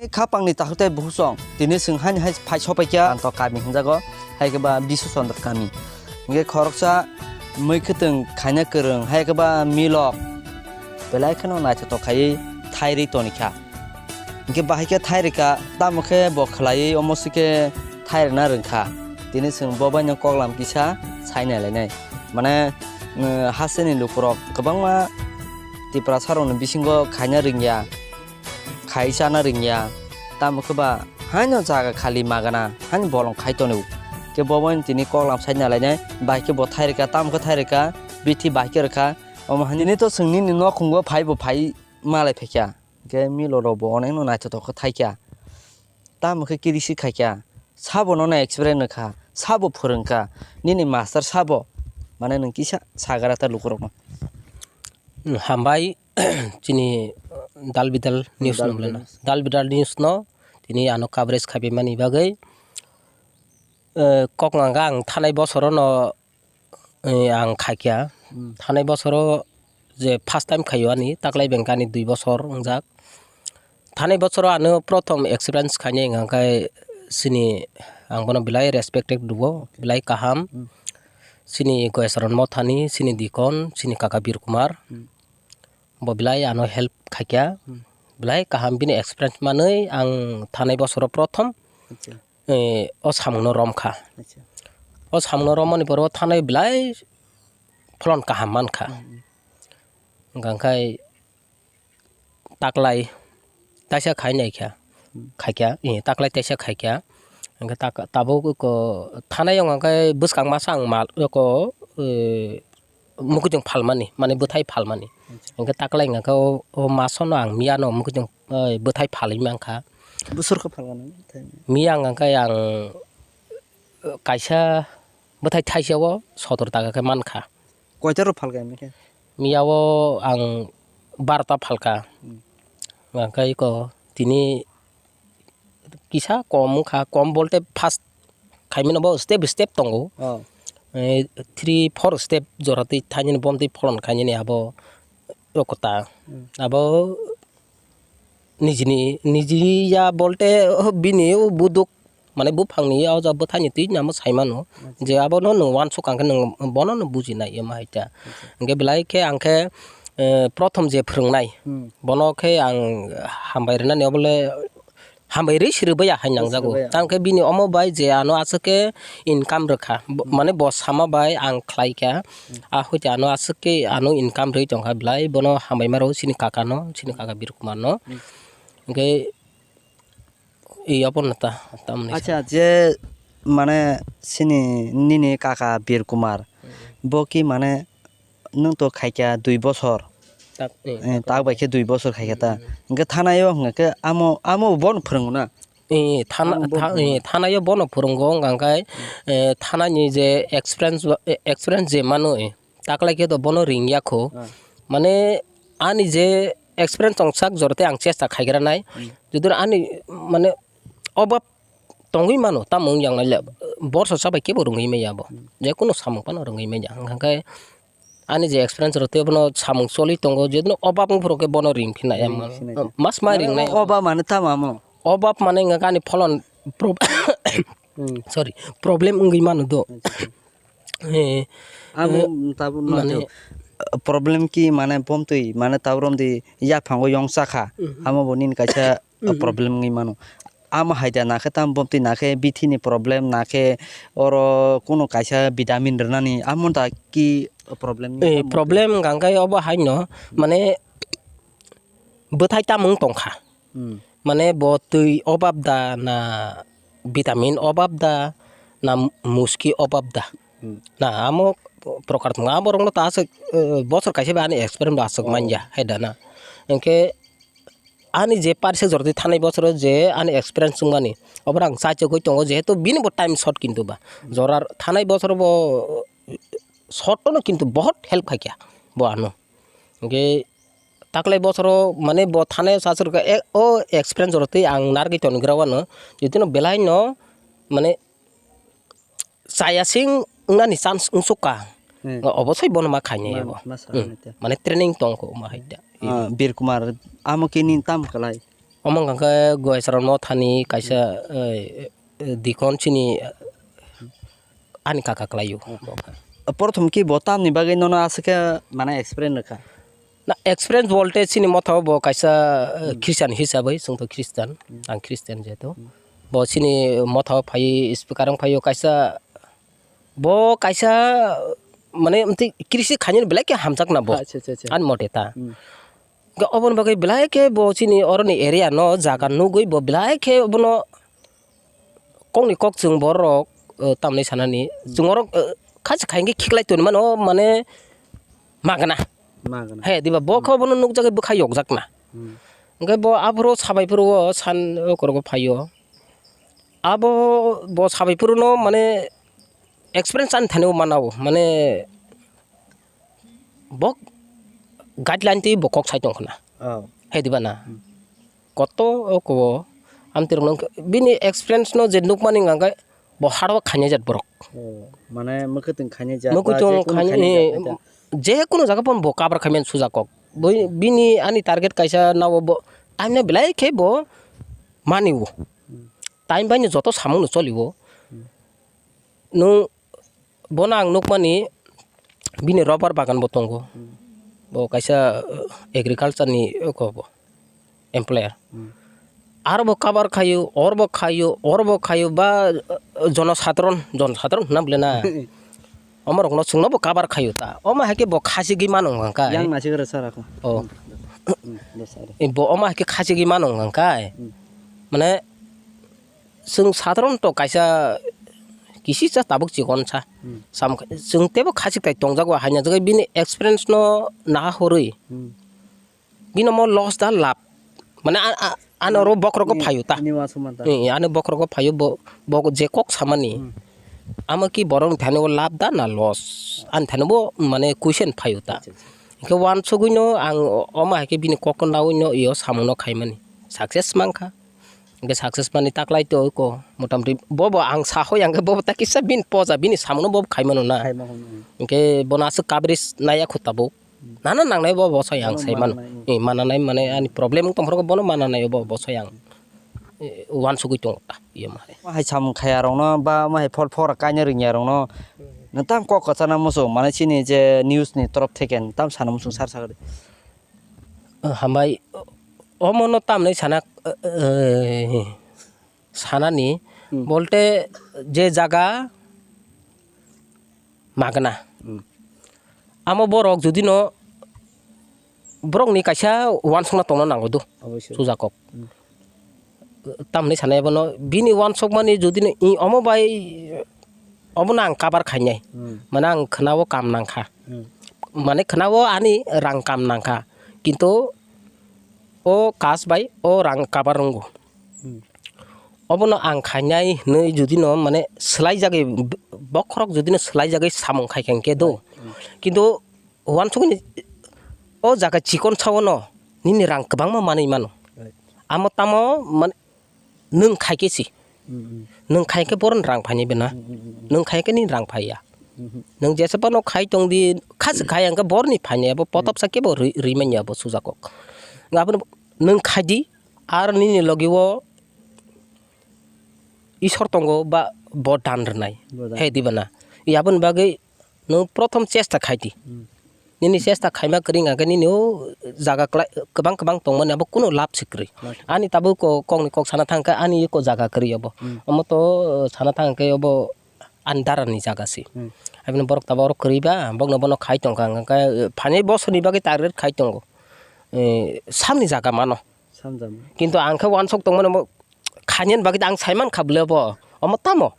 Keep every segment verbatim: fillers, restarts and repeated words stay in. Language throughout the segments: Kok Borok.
Khapangni takhuk tei bukhuk song tini chwng haini hai phai sopaikha, Anto kami hwnjago, hai khe ba Bisu Chandra kami. Hingkhe khoroksa mui khwtwng khaina kwrwng, hai khe ba milok belai kheno naithotok khaiwi thairwi tonikha. Hingkhe bahai khe thairwkha, tamo khe bo khwlaiwi omo se khe thairwna rwngkha. Tini chwng bo baino koklam kisa sai nailainai. Mane, eh, hasteni lukurok kwbangma Tiprasarokni bisingo khaina rwngya, khai chana rwngya, tamo khe ba haino jaga khali magana, haino bolong khai tonwi. Khe bo baino tini koklam sai nailainai, bahai khe bo thairwkha, tamo khe thairwkha, bithi bahai khe rwkha. Omo hai nini to chwng nini nokhungo phai bo phai malai phaikha. Hingkhe milorok bo onekno naithotok khe thaikha. Tamo khe kirisi khaikha. Sabo nono experience rwkha. Sabo phwrwngkha. Nini master sabo. Mane nwng kisa sagra ta lukurokno. Hambai chini Dal Bidal News Dal no Bidal bolena. News. Dal Bidal News no tini ano coverage khaiphaimani bagwi, eh, kok nangkha ang thanai bosorono eh, ang khaikha. Hmm. Thanai bosoro je first time khaio ani, taklai bengkha ani dui bosor wngjak. Thanai bosoro ano prothom experience khainai wngkha khe chini, ang bono belai respected rwo, belai kaham. Hmm. Chini Goyacharan Mothani, chini Dikon, chini kaka Bir Kumar. Hmm. Bo belai ano help khaikha. Hmm. Belai kaham bini experience manwi ang thanai bosoro prothom Acha. eh, o samungno romkha. Acha. O samungno romani pore o thanai belai pholon kaham mankha. Hmm. Hwnka khe taklai taisa khai naikha. Hmm. Khaikha, eh, taklai taisa khaikha. Hwnka tak-, tabuk ko thanai wngkha khe bwskang masa ang mal ko, eh, mukhuijwng phalmani, mane bwthai phalmani. Acha. Hingkhe taklai wngkha khe o, o masono ang miyano mukhuijwng, eh, bwthai phalwi mankha. Bwswrkhe phalkha nang bwthai? Miya wngkha khe ang, eh, kaisa bwthai thaisao sotor taka khe mankha. Koita rok phalkha hingkhe? Miyao ang barota phalkha. Hmm. Hingkhe eko tini kisa kom wngkha, kom bolte first khaimano bo step step tongo. Oh. Eh, three, four step jora twi thainani bomtwi pholon khainani abo rokota. Hmm. Abo nijini, niji ya bolte, oh, bini, oh, buduk, mane buphangni ya o ja bwthaini twi namo saimano. Acha. Je abono nwng uansuk ang khe nwng bono no bujinai ema hai ta. Acha. Hingkhe belai khe ang khe, eh, prothom je phwrwngnai, hmm, bono khe ang hambai rwnani obole hambai rwi sirwbaya hai nangjago. Sirwbaya. Tamo khe bini omo bai je ano aswk khe income rwkha. Bo-, hmm, mane bo sama bai ang khlai kha. Hmm. A hoite ano aswk khe ano income rwi tongkha belai bono hambai ma rwo chini kaka no, chini kaka Bir Kumar no. Hmm. Hingkhe i obo no ta, tamni. Acha, je mane chini nini kaka Bir Kumar, hmm, bo ki mane nwng to khaikha dui bosor. Tak, eh, eh, tak bai khe dui bosor khaikha ta. Hmm. Hingkhe thanai o hingkha khe amo, amo bono phwrwngo na? Eh, thana-, amo bono tha-, phwrwngo. Eh, thanai o bono phwrwngo, hingkha khe, hmm, eh, thanani je experience, eh, experience je mano, eh, taklai khe to bono ringya kho. Ah. Mane ani je experience tongsak jora tei ang chesta khaigra nai. Hmm. Judura ani mane obab tongwi mano, tamo wng yang nai le, borsa chabai kebo rwngwi manya bo. Hmm. Je kunu samung phano rwngwi manya. Hingkha khe ani je experience rw tei bono samung choli tongo, je no obab wng phuru khe bono ring phinai. Ring phinai. Mas ma mane ring nai. O-, obab mane tamo amo? Obab mane wngkha ani pholon prob-, hmm, sorry, problem wngwi mano do. Acha. Eh, amo eh, tabuk no mane to, problem ki mane bomtwi mane tabuk romdi yaphango yong chakha. Mhm. Amo bo nini kaisa, mhm, problem wngwi mano. Amo hai da nakhe tamo bomtwi nakhe bithi ni problem nakhe oro kuno kaisa vitamin rwnani amo da ki problem ni? Eh, tamo problem hwnkha khe obo hai no, mane bwthai tamung tongkha. Hmm. Mane bo twi obab da na vitamin obab da na muski obab da. Hmm. Na amo prokar tong, abo rok no ta aswk, eh, bosor kaisa bai ani experience bo aswk, oh, manya hai da na. Hwnkhe ani je parsek jora twi thanai bosoro je ani experience wngmani, obo ang chaichogwi tongo, jehetu bini bo time short kintu ba. Hmm. Jora thanai bosoro bo short no kintu bohot help khaikha bo ano. Hwnkhe taklai bosoro mane bo thanai o saswrwkha, e, o experience rok twi ang narwgwi tonigra wano, jotino belai no mane chayasing wngnani chance wngsukha. Hmm. Obosoi bono ma khainai. Ma-, abo. Ma sa. Hmm. Mane training tongkho ma hai da. Ah, Bir Kumar, amo khe nini tamo kwlai? Omo hwnkha khe Goicharan mothani kaisa, eh, eh, dikon chini, eh, ani kaka khlaio. Prothom ki bo tamni bagwi nono aswkhe mane experience rwkha? Na, experience bolte chini mothao bo kaisa, eh, Christian hisabwi, chwngto Christian, ang Christian jehetu. Bo chini mothao phai, speaker wng phaio kaisa, bo kaisa, mane, amtwi krisi khainani belai khe hamjakna bo. Acha, acha, acha. Ani mote ta. Hwnkhe oboni bagwi belai khe bo chini oroni area no jaga nugwi bo belai khe bono kokni kok chwng borok, eh, tamni sanani. Chwng orok, eh, kha se khai hwnkhe khiklai toni mano, mane magna. Magna. He, diba bo khe bono nukjagwi bwkha yokjakna. Hwnkhe bo aphuru sabai phuru o san o korogo phaio. Abo bo sabai phuru no mane experience ani thani o mana o, mane bo guideline twi bo kok sai tong khna. Oh. He diba na? Koto o ko amtwi rok no bini experience no je nukmani hwnkha khe bo hard work khainai jat borok. Oh, mane mwkhwtwng khainai jat, mwkhwtwng khainai, je kunu jaga phano bo cover khaimani suja kok. Bini ani target kaisa nao bo, aino belai khe bo mani o. Time bai no joto samung no choli o. Nwng bono ang nukmani bini rubber bagan bo tongo. Bo kaisa, uh, agriculture ni oko bo employer. Aro bo cover khaio, or bo khaio, or bo khaio ba, uh, jono sadharon, jono sadharon hwnna bole na. Omorokno chwngno bo cover khaio ta. Omo hai khe bo khasigwi mano hwnkha khe. Yang naisik rw sara kho. Oh. Bo omo hai khe khasigwi mano hwnkha khe. Mane chwng sadharon to kaisa kisisa tabuk chikon sa. Sam kha-, chwng teibo khachik tai tongjago haina jagwi bini experience no naha horwi. Bini omo loss da lab. Mane a, a, ano oro bokhorogo phaio ta. Ani wasuk man ta. Eh, ano bokhorogo phaio bo, bo je kok samani. Amo ki borok ni thani o lab da na loss? Ani thani bo mane question phaio ta. Acha, acha. Hwnkhe wansugwi no ang o-, omo hai khe bini kok no naui no iyo samung no khaimani. Success mankha. Hwnkhe success mani taklai to ko motamoti bobo ang sahoi ang khe bobo ta kisa bini poja bini samung no bobo khaimano na. Khaimano, hmm. Hwnkhe bono aswk coverage naiya kho tabuk. Nana nangnai bo bosai ang sai mano. Mananai, hmm. Eh, mananai mane ani problem wng tongphuru bono mananai bo bosai ang. Eh, wansugwi tongo ta, iyo ma hai. Omo hai samung khaya rokno ba omo hai phol phora kaina rwngya rokno nwng tang kok kwchana muchung mane chini je news ni torof theke nwng tam sana muchung sar sakadi. Eh, hambai, omo no tamni sana, eh, eh, sanani, hmm, bolte je jaga magna. Hmm. Amo borok jodi no borok ni kaisa wansukna tongna nango do. Obviously. Suja kok. Hmm. Tamni sanai bono bini wansukmani jodi no i omo bai obono ang cover khainai. Hmm. Mane ang khwnao kam nangkha. Hmm. Mane khwnao ani rang kam nangkha. Kintu o kas bai o rang cover wngo. Hmm. Obono ang khainai hinwi jodi no mane swlaijagwi bokhorok jodi no swlaijagwi samung khaikha hwnkhe do. Hmm. Kintu wansukni o jaga chikon sao no nini rang kwbangma manwi mano. Right. Amo tamo mane nwng khaikhe si. Hmm, hmm. Nwng khaikhe boron rang phainai bena. Hmm, hmm, hmm, hmm. Nwng khaikhe nini rang phaiya. Hmm, hmm. Nwng jesa phano khai tongdi, khasi khai hwnkhe borni phainai abo potop sa kebo ri-, rimanya abo sujakok. Aboni nwng khaidi, ar nini logi o Isor tongo ba bo dan rwnai. Bo dan. He diba na? Aboni bagwi nwng prothom chesta khaidi. Hmm. Nini chesta khaima kwrwi hwnkhe nini o jaga kwlai, kwbang kwbang tongmani abo kunu lab se kwrwi. Lab se. Ani tabuk ko-, kokni kok sana thangkhe ani eko jaga kwrwi obo. Hmm. Omo to, uh, sana thangkhe obo ani dara ni jaga se. Hmm. Aboni borok tabuk oro kwrwi ba, bokno bono khai tongkha, hwnkhe phainai bosorni bagwi target khai tongo. Eh, samni jaga mano. Samjak. Kintu ang khe wansuk tongmani omo khainani bagwi ang saimankha bwle obo. Omo tamo?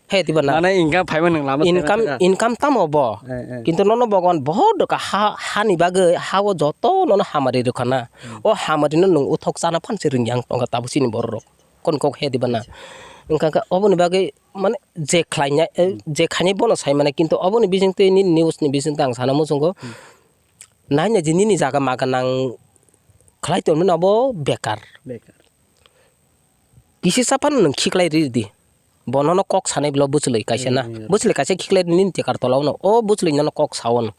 He diba na? Mane income phaima nwng lama saimani. Income, income tamo obo? Eh, eh. Kintu nono Bhagwan bohot doka ha, hani bagwi ha o joto nono hamari rwkha na. Hmm. O hamari no nwng uthok chana phan se rwngya ang tongkha tabuk chini borok rok. Kon kok he diba na? Acha. Wngkha khe oboni bagwi mane je khlainai, eh, hmm, je khainai bono saimani kintu oboni bisingtwi nini news ni bisingtwi ang sana muchungo. Hmm. Naina je nini jaga maga nang khlai tongmani abo bekar. Bekar. Kisisa phano nwng khiklai ridi. Bo nono kok sanai bwla bwchwlwi kaisa na. Hmm, hmm. Bwchwlwi kaisa khiklai ridi nini tekar tola ono. O bwchwlwi nono kok sao no.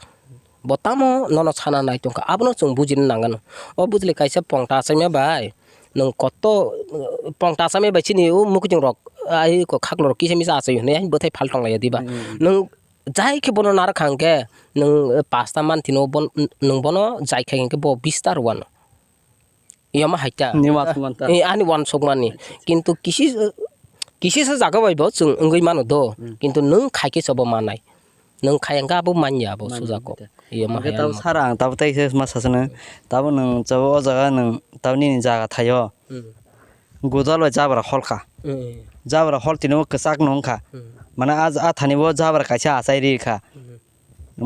Bo tamo nono sana nai tongkha. Abono chwng bujina nangano. O bwchwlwi kaisa pongta achaima bai. Nwng koto, uh, pongta chamai bai chini o mwkhwtwng rok, ai ko khaklo rok kisa misa achai hwnwi ai bwthai phal tong lai ya diba? Hmm. Nwng jai khe bono narwk kha hwnkhe nwng, uh, pasta manthino bon-, nwng bono jai kha hwnkhe bo bistar wano. Yama hai ta. Ni uansuk man ta. Eh, ani uansuk mani. Acha, acha. Kintu kisi, kisi sa jaga bai bo chwng wngwi mano do. Hmm. Kintu nwng khai khe sobo manai. Nwng khai hwnkhe abo manya abo. Manya suja kok. Iya ma. Hwnkhe hai tabo ano. Sara ang tabo tei khe ma sasana. Tabo nwng chabo o jaga nwng tabo nini jaga thaio. Hmm. Godal bai jabra hol kha. Hmm. Jabra hol tini o kwchak no wng kha. Hmm. Mane a, a thani bo jabra kaisa achai ri kha. Hmm.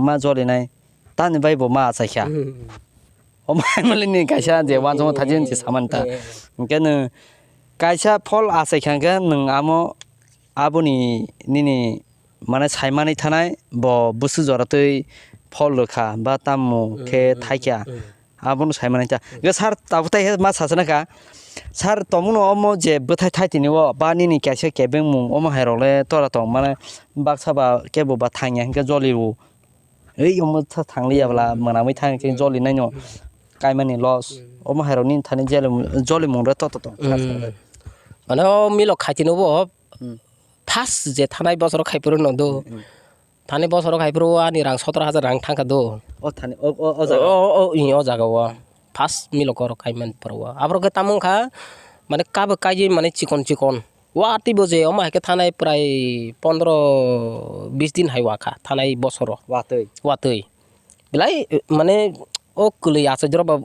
Ma jolinai tani bai bo ma achai kha. Hmm. O ma mali ni kaisa je uansukma thajin se saman ta. Hmm. Hwnkhe nwng kaisa phol achai kha hwnkhe nwng amo aboni nini mane saimani thanai bo bwswk jora twi phol rwkha ba tamo khe thaikha. Abono saimani ta. Hwnkhe sir tabuk tai khe ma sasana kha. Sir tongmano omo je bwthai thai tini o ba nini kaisa kebengmung omo hai rok le tora tong mane baksa ba kebo ba thangya hwnkhe joli o. Ei omo tha thangli ya bwla mwnamwi thang khe joli naino kaimani loss. Omo hai rok nini thani joli mung re to to tong. Mane o milok khaitini bo. Hmm. First je thanai bosoro khai phuru no do. Hmm, hmm. Thanai bosoro khai phuru ani rang sotoro hajar rang thangkha do. O thani, o, o, o jaga. O, o, o, i, o jaga o. First milok oro khai man phuru o. Aborok khe tamo wngkha, mane kabo kaiye mane chikon chikon. Watwi bo je omo hai khe thanai prai pondro bis din hai wakha thanai bosoro. Watwi. Watwi. Belai, mane o kwlwi achai jora ba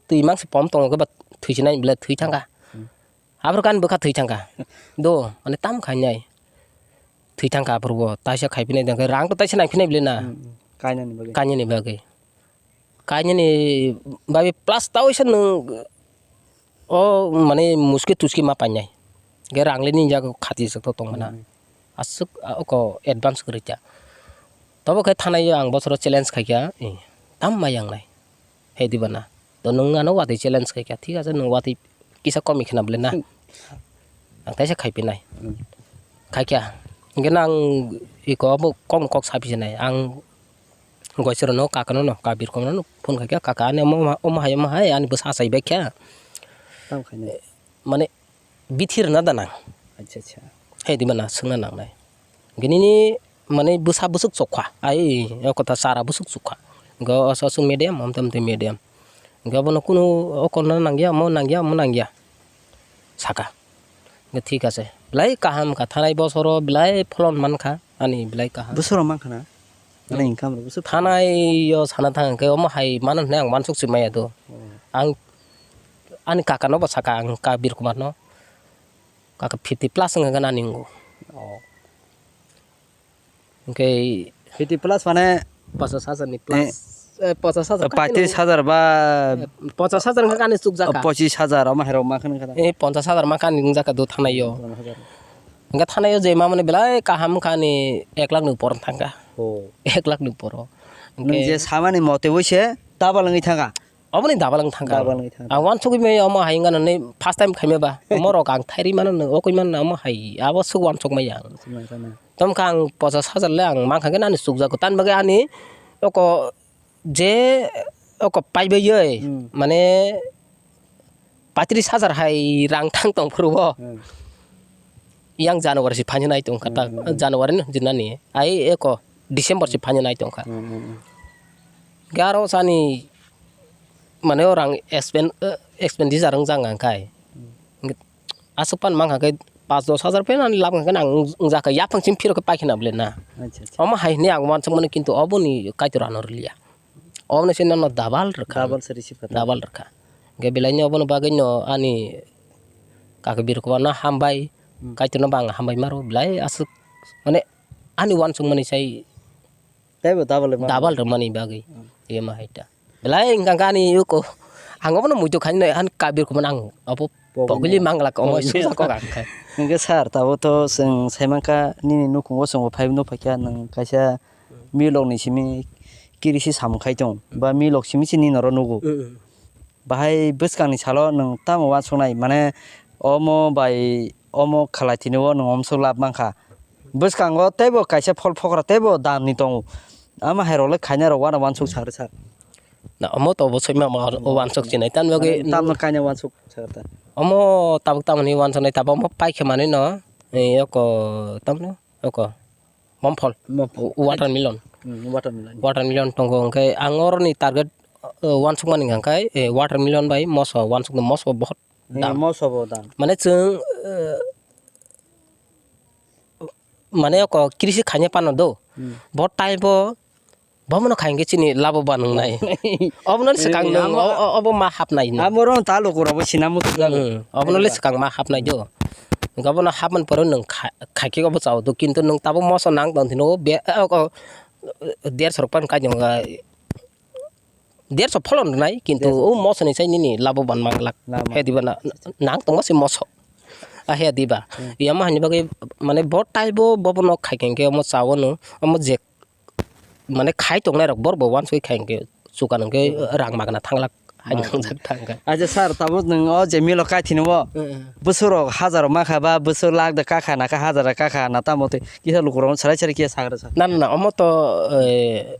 twi mangsi pom tongo khe ba thwi sinai belai thwi thangkha. Hmm. Aphuru kani bwkha thwi thangkha. Do, mane tam khainai. Thwi thangkha aphuru bo, taisa khai phinai dangkhe, rang to taisa nang phinai bwle na. Hmm, hmm. Kainani bagwi. Kainani bagwi. Kainani bagwi plus ta oisa nwng o mane muski tuski ma painai. Ge rang le nini jaga khati sak to tong mana. Hmm. Aswk, a, oko advance kwrwi ta. Tobo khe thanai o ang bosoro challenge khaikha, eh, tam mai yang nai. He diba na? To nwng ano watwi challenge khaikha, thik ase, nwng watwi kisa komi khna bwle na? Hmm. Ang taisa khai pinai. Hmm. Khaikha. Hwnkhe nang iko abo kok kok sapi sinai. Ang goisero no, kaka no, no, kabir kom no phone khaikha, kaka ani omo, omo hai, omo hai, ani bwsa achai bai kha. Tam khainai. Mane, bithi rwna da nang. Acha, acha. Hai di mana swngna nangnai. Gini ni mane bwsa bwswk chokha. Ai, o kota chara bwswk chokha. Go oso oso medium, amte amte medium. Go bono kunu o konna nangya, mo nangya, mo nangya. Saka. Go thik ase. Belai kaham kha thanai bosoro belai pholon mankha. Ani belai kaham. Bwswk rok mankha na? Ani income rok bwswk? Thanai yo sana thang khe omo hai mano hwnwi ang uansuk si maya do. Oh. Ang ani kaka no bo saka ang ka Bir Kumar no. Kaka fifty plus wngkha ani wngo. Oh. Hwnkhe fifty plus mane? Pachas hajar ni plus. Eh, pachas hajar ka paitris hajar ba? Eh, pachas hajar wngkha ani chukjak kha. Pochis hajar omo hai rok ma khwna kha. Eh, ponchas hajar ma kha ani wngjak kha do thanai yo. Ponchas hajar. Hwnkhe thanai o je mamani belai kaham wngkha ani ek lakh ni upor thangkha. Oh. Ek lakh ni upor o. Nwng je samani mote bai se double wngwi thangkha. Oboni double wng thangkha. Double wngwi thangkha. Ang uansugui maya omo hai wngkha nini first time khaima ba. Omo rok ang thairi mano nw okui mano omo hai abo swk uansuk maya ang. Swk uansuk maya. Tamo khe ang pochas hajar le ang mankha khe nani chukjago. Tani bagwi ani oko je oko paibai oi, hmm, mane paitris hajar hai rang thang tong phuru bo. Hmm. Yang January se phainai nai tong kha ta, hmm, hmm, January no jinani. Ai eko December se phainai nai tong kha. Hmm, hmm, hmm. Garo sani mane o rang expen-, eh, expenditure wng jang ang khai. Hmm. Aswk pan mang kha khe pas dos hajar pen ani lab kha khe nang wng-, wngjakha yaphang simi phiro khe paikhe na bole na. Acha, acha. Omo hai hwnwi ang uansuk mano kintu oboni Kaitor ano rwliya. Oboni se nono double rwkha. Double se receive kha. Double rwkha. Hwnkhe belai ni oboni bagwi no ani kaka Bir Kumar no hambai, hmm, Kaitor no bo ang hambai maro belai aswk mane ani uansuk mani sai teibo double rwmani. Double rwmani bagwi. Hmm. Ema hai ta. Belai wngkha khe ani yuko. Ang obono muitu khainai, ani Kabir Kumar ang abo pogili manglak omo sujak kok ang khai. Hwnkhe sir, tabuk to chwng saimankha nini nukhungo chwngbo phai nukphaikha nwng kaisa milokni simi kirisi samung khai tongo ba milok simi se nini oro nugo. Bahai bwskangni salo nwng tamo uansuknai mane omo bai omo khalai tini o nwng omsok lab mankha. Bwskango teibo kaisa phol phokra teibo damni tongo. Ama hai rok le khaina rok uana uansuk sa rwsa. Na omo to bo soima ma o uansuk chinai tan bagwi. Mane tamno kaina uansuk sa rwta. Omo tabuk tamoni uansuknai tabuk omo paikha manwi no, eh, oko tamno, oko momphol, Momphol. Watermelon. Hmm, watermelon. Watermelon tongo, hwnkhe ang oroni target, eh, uansukmani hwnkhe, eh, watermelon bai moso uansukno, moso bohot Eh, dam. Moso bo dam. Mane chwng, eh, mane oko krisi khaina pano do. Hmm. Bo tai bo, bo mono khainge chini labo ba nungnai. Obono le swkang Eh, nung, amo o-, o-, obo ma hapnai no. Amo ro ta lukurok bo sina muchung jago. Hmm, obono le swkang ma hapnai do. Obono hapman pore nung kha-, khaikhe obo chao do, kintu nung tabuk moso nang tong thino be, eh, oko, eh, derso rok pan kai nung, eh, derso pholon rwnai, kintu Derso. O mosoni sai nini labo ban mang lak. Labo. He diba na, nang tongo se moso. A he diba. Hmm. Yama hani bagwi, mane, bo tai bo, bo bono khai khe, omo chao no, omo je, mane, khai tongnai rok bor bo uansugwi khai khe, chukan hwnkhe Hmm. Rang magna thanglak, hai Hmm. Nangjak thangkha. Acha sir, tabuk nwng o je milo kai thini bo, Hmm. Bwswk rok hajar rok ma kha ba, bwswk lakh da ka kha na kha, hajar da ka kha na, tamo twi kisa lukurok no swrai swrai kisa sagra sa. Na, na, na, omo to, eh,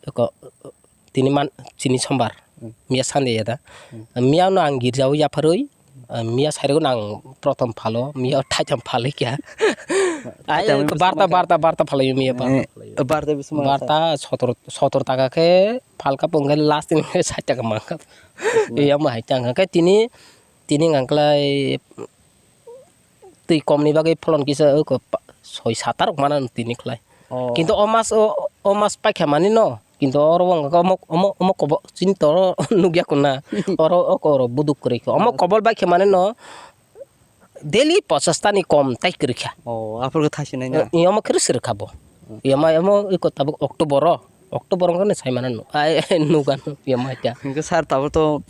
Eko, tini man, chini sombar, Hmm. Miya Sunday ya da. Hmm. Miya no ang girjao yapharwi, ah, miya sairok no ang prothom phalo, miya thaitham phalwi kya. Ai, thaitham barta, bisa barta, barta phalwi miya, barta Eh, phalwi. Barta bisa mangsa. Barta sotor, sotor taka khe phalka pung khe last din khe sait taka mangka. Iya mo hai tang khe tini, tini ang klai twi komni bagwi pholon kisa oko pa-, soi sat ta rok mana tini khlai. Oh. Kintu o mas o, o mas paikha mani no, kintu oro wng omo, omo, omo kobo chini toro nukya kuna. Oro oko oro buduk kwrwi kha. Omo kobol baikha mani no daily pochas ta ni kom tai kwrwi kha. Oh, aphuru khe thaisi nai na? Eh, omo khe rwswk rwkha bo. Hmm. Omo, omo iko tabuk October o. October wngkha ni sai mano nuk-, ai, nukha nuk, ya mai ta. Hingke sir, tabuk to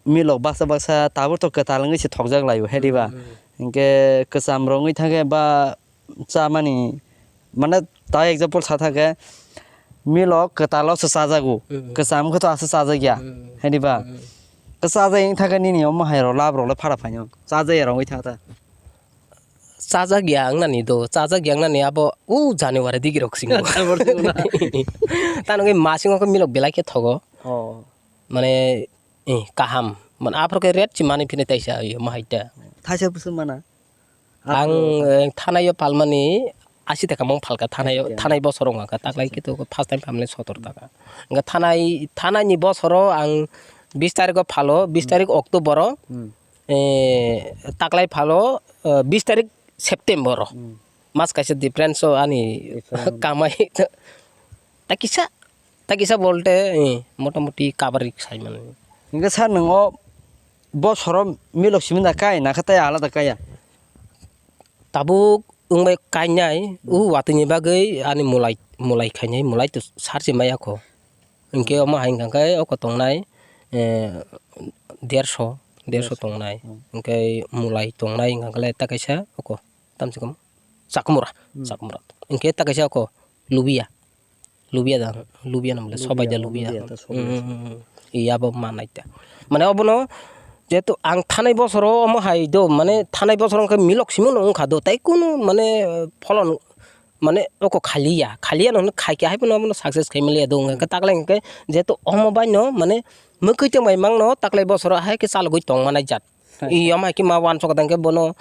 milok baksa baksa tabuk to kwtal wngwi se thokjak laio, he diba? Hmm. Hingke kwcham rok wngwi thangkhe ba chamani, mane, ta example sa thangkhe milok kwtalo se chajago, Hmm. Kwcham khe to asa chajakya, Hmm. He diba? Hmm. Kwchajai wngwi thangkhe nini omo hai rok lab rok le phara phaino, chajai rok wngwi thangkhe. Chajak ya wngnani do, chajak ya wngnani abo o January digi rok singo. January singo na? Tano khe masing o khe milok belai khe thogo. Oh. Mane, eh, kaham. Mane aphuru khe rate si mani phine taisa yo, mahai ta. Thaisa bwswk mana? Ang, eh, thanai yo palmani asi taka mong phalka thanai yo, Asi taka. Thanai bosor wngkha, taklai Asi khe to first time phalmani sotor taka. Wngkha thanai, thanai ni bosoro ang bis tarikh o phalo, bis Hmm. Tarikh October o. Hmm. Eh, taklai phalo, eh, bis tarik September o. Hmm. Mas kaisa difference o ani Difference. Kamai. Ta kisa, ta kisa bolte, eh, motamoti cover sai mano. Hingke sir, nwng o bosoro milok simi da kai, na khe tei alada kaya? Tabuk wngbai kainai, Hmm. O watwi ni bagwi ani mulai, mulai khainai, mulai to sarchi maya kho. Hingke omo hai hingka khe oko tongnai, eh, derso, derso Derso. Tongnai. Hmm. Hingke mulai tongnai hingka khe ta kaisa oko tamsi kom chakmura, Hmm. Chakmura. Hingke ta kaisa oko lubia, lubia da, lubia namle Lubia, sobai da lubia. Lubia ta sobai. Hmm, hmm, hmm, hmm. Iya bo manai ta. Mane obono jehetu ang thanai bosoro omo hai do, mane thanai bosoro hingke milok simo no wngkha do, tai kunu mane pholon mane oko khaliya, khaliya no khai khe hai phano abono success khai maliya do, hwnkhe taklai hwnkhe jehetu omo bai no mane mwkhwitwng bai mangno taklai bosoro hai khe chalogwi tong manai jat. Hai. I omo hai khe ma uansukha tang khe bono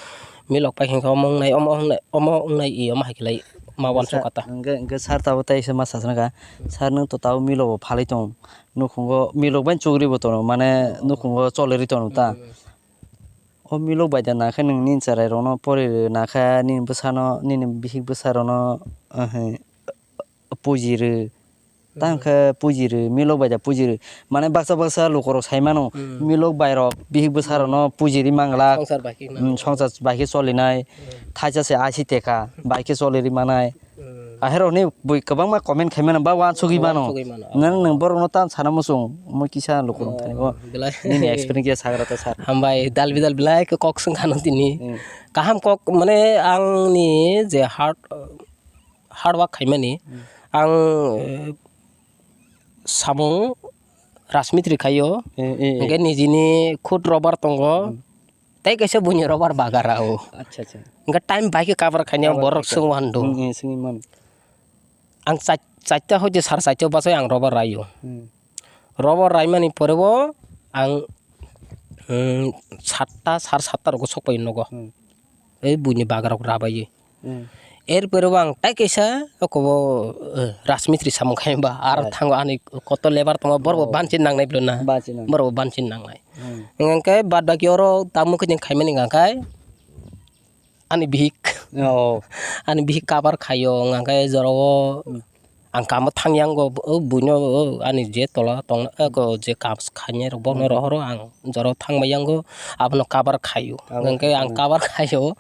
milok pai hwnkhe omo wngnai, omo wngnai, omo wngnai, i omo hai khe lai ma uansukha ta. Hwnkhe, hwnkhe sir tabuk tei se ma sasana kha, sir nwng to tabuk milok bo phalwi tong, nukhungo milok bai chugri bo tono, mane nukhungo cholirwi tono ta. Hmm. O milok bai da nakhe nwng nini chwrai rokno pori rw nakhe nini bwsano, nini bihik bwsa rokno, eh, puji rw. Tang khe puji rw, milok bai da puji rw. Mane baksa baksa lukurok sai mano, Hmm. Milok bai rok bihik bwsa rokno puji rw manglak. Songsar bai khe Hmm, songsar bai khe cholinai. Hmm. Thaisa se aisi teka bai khe choli rw manai. Hmm. Aherokni bui kwbangma comment khai mano ba uansugwi mano. Uansugwi mano. Nang, nang borokno tam sana muchung, omo kisa lukurok thani bo. Oh, belai. Nini experience kisa sagra ta sir. Hambai, dal bidal belai khe kok swng khano tini. Hmm. Kaham kok, mane, angni je hard, hard work khaimani, Hmm. Ang, eh, samung rajmitri khaio. Eh, eh, eh. Hingke nijini khud rubber tongo. Hmm. Tei kaisa buini rubber bagara o. Acha, acha. Hingke time bai khe cover khainai Cover borok khaikha. Swngwi hando. Hmm, eh, swngwi mano. Ang char-, charta hoite sar charta o bachai ang rubber raio. Hmm. Rubber raimani pore bo ang Hmm, satta, sar satta rogo sok pai nogo. Hmm. Ei buini bagarok rabai. Hmm. Erpore bo ang tai kaisa okobo, eh, rajmistri samung khai ba, aro thango ani koto lebar tongo, borok bo banchi nangnai bwlwna. Banchi nangnai. Borok bo banchi nangnai. Hmm. Hingkhe bad baki oro tamo khe chwng khaimani hingkha khe ani bihik. Oh. Ani bihik cover khaio, hingkha khe jorao ang kamo thangya, o buino, o ani je tola tong, o je kam khainai rok bono rohoro ang jorao thangmaya, abono cover khaio. Cover khaio. Hingkhe ang cover khaio,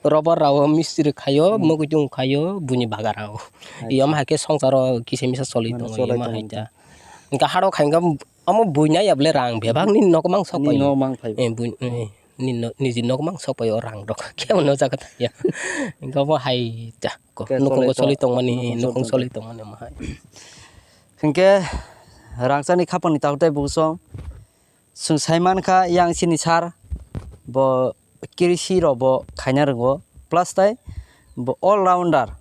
rubber rao mistri khaio, mugui dung khaio, buini bagarao. Acha. Iyom hai khe songsaro kisa misa choli tongo, iyom hai ta. Hingkhe haro khainga omo buina ya bole rang bebak ni nok mang sok paio. Ni nok mang paio. Eh, bui, eh. Nini, niji nok mang sok pai o rang rok. Kebo no jaga thangya. Hingke omo hai ta. Nukhung bo choli tongmani, nukhung choli tongmani omo hai. Hingke rangchakni khapangni takhuk tei bukusong. Chwng sai mankha yang chini sir bo krisi rok bo khaina rwngo. Plus tei bo all rounder.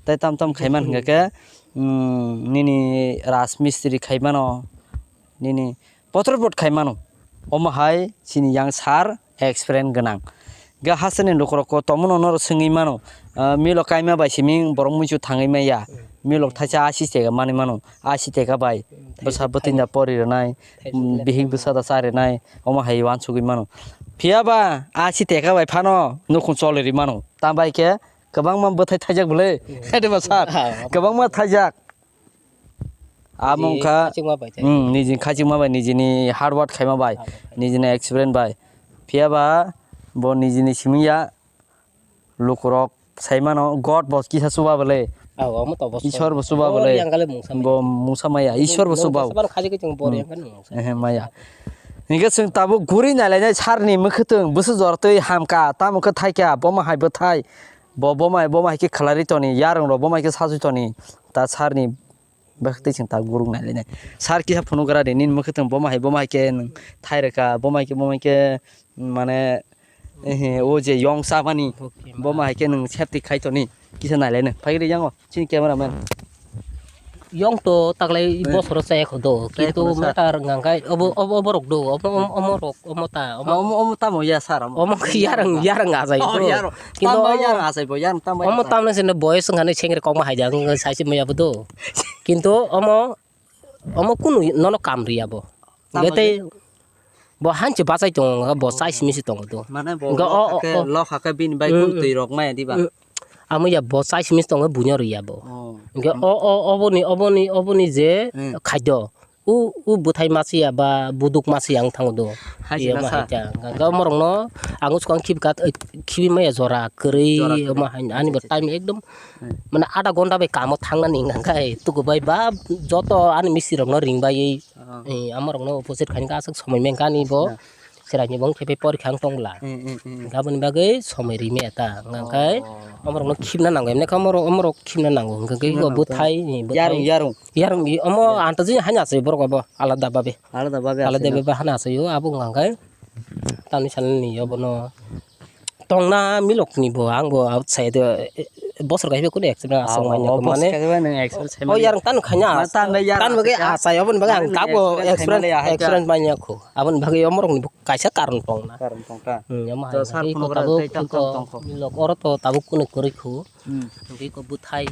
Tei tam tam khaiman hingka khe, mm, nini rajmistri khaimano, nini potor pot khaimano. Omo hai chini yang sir experience gwnang. Ga hasteni lukurok ko tongmano norok swngwi mano. Ah, milok kaima bai simi borok muichu thangwi maya. Milok thaisa asi teka manwi mano. Asi teka bai bwsa bwtwi da pori rwnai, bihik bwsa da cha rwnai. Omo hai uansugwi mano. Phiya ba asi teka bai phano nukhung choli rwi mano. Tambai khe kwbangma bwthai thaijak bwle. Hede ba sir? Kwbangma thaijak. Amo wngkha, nijini khachikma bai, nijini hard work khaima bai, nijini experience bai. Phiya ba bo nijini simi ya lukurok sai mano, God bo kisa chuba bwle. Ishwar bo chuba bwle. Bo mungsa maya, Ishwar bo chuba. Ehe, maya. Hingke chwng tabuk guri nailainai sir ni mwkhwtwng bwswk jora twi hamka, tamo khe thaikha, bomo hai bwthai. Bo, bomo hai, bomo hai khe khlai ri toni, yarwng rok bomo hai khe sasui toni. Ta sir ni bwkhwtwi chwng ta guruk nailainai. Sir kisa phunuk gra di, nini mwkhwtwng bomo hai, bomo hai khe nwng thai rwkha, bomo hai khe, bomo hai khe, mane, ehe, o je yong chabani, bomo hai khe nwng safety khai toni, kisa nailainai. Phai ri yango, chini camera man. Yong to taklai bosoro chaya kho do, kintu matter wngkha khe obo, obo, obo rok do, obo, omo rok. Omo ta, omo, omo, omo tamo ya sir, omo. Omo khe yarwng, yarwng achai do. Yarwng. Kintu tamo omo yarwng achai bo, yarwng tamo omo ya tamne sene boys wngkha ni sengri kokma hai jang, wngkha saisi maya bo do. Kintu omo, omo kunu nono kam riya bo. Tamo tei bo hanchi bachai tongo, bo chai simi si tongo do. Mane bo lokha khe, lokha khe bini bai kun twi rok maya diba? Amo ya bo chai simi si tongo, buino riya bo. Hingke o, o, oboni, oboni, oboni je khaito. U, u bwthai masiya ba buduk masiya wng thango do. Hingke omo rokno ang swkang khibi kat, khibi maya jora kwrwi, omo hai ani bo time ekdom mane adha ghonta bai kamo thangnani hingka khe tuku bai ba joto ani mistri rokno ring bai, eh, amo rokno opposite khaina aswk somoi mengkha ani bo. Chwraini bo wngkhe porikha wng tongla. Aboni bagwi somoi rimaya ta. Hwnka khe omorokno khibna nango. Emne khe omorok, omorok khibna nango. Hwnka khe iko bwthai, bwthai. Yarwng, yarwng. Yarwng, omo antajini haino achai borok abo alada babe. Alada babe achai. Alada babe haino achai o. Abo hwnka khe tamni salni obono tongna milokni bo, ang bo outside, eh, bosor kaisa kunu experience aswk manya khe mane. O yarwng tano khaina. Tano bagwi achai, oboni bagwi ang tabuk experience manya kho. Aboni bagwi omorokni bo kaisa karon tongna. Karon tongkha. Hmm, omo hai phunukgo tei tamo tongkho. Milok oro to tabuk kunu kwrwi kho. Hmm. Tei ko bwthai,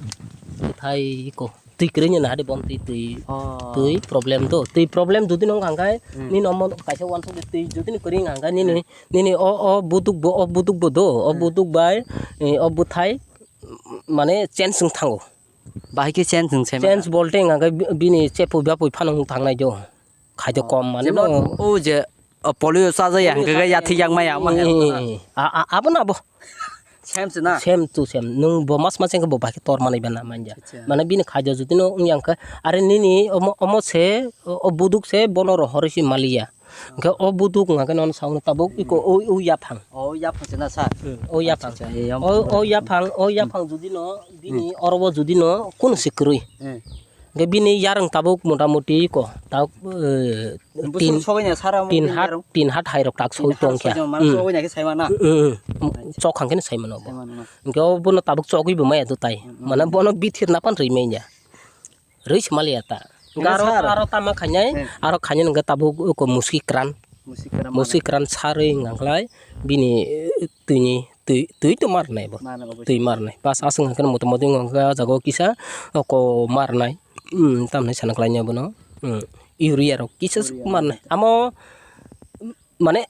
bwthai ko twi kwrwi ni nahadi bom twi, twi, twi problem do. Twi problem jodi no hwnka khe nini omo kaisa uansuk twi jodi ni kwrwi hwnka khe nini, nini o, o buduk bo, o buduk bo do, o buduk bai, eh, o bwthai, mane change wng thango. Bahai khe change wng se mano. Change bolte hwnka khe bi-, bini chepui bapui phano wng thangnai do. Khaito kom mane jemon no. O je, o polio chajak ya hwnka khe yathik yak maya, ma. Eh, eh, eh. A, a, abo na abo. Same se na? Same to same. Nwng bo mas mas wngkhe bo bahai khe tor manai bana manya. Acha. Mane bini khaito jodi no wng yang khe, are nini omo, omo se, o, o buduk se bono rohor si maliya. Hwnkhe o buduk wngkha khe nono sao tabuk iko o, o yaphang. O yaphang se na sa? Hmm, o yaphang. Acha, acha, o, o yaphang, o yaphang jodi no bini oro o jodi no kunu se kwrwi. Hmm. Hwnkhe bini yarwng tabuk motamuti ko, tabuk, eh, tin, tin hat, tin hat hai rok tak soi tong khe. Hmm. Chok hang khe sai mano. Hwnkhe o bono tabuk chogwi bo maya do tai. Hmm. Mane bono bithir napan rwi manya. Rwi se maliya ta. Hwnkhe aro, aro tama khainai, aro khainai hwnkhe tabuk ko muski kran. Musi kwran sarwi wngkha khlai bini, eh, twini, twi, twi to marnai bo. Marnai bo. Twi marnai. Bas aswk hwnkhe motamoti wngkha o jaga o kisa oko marnai. Hmm, tamni sana khlaina bono. Hmm, urea rok kisa marnai. Amo, mane,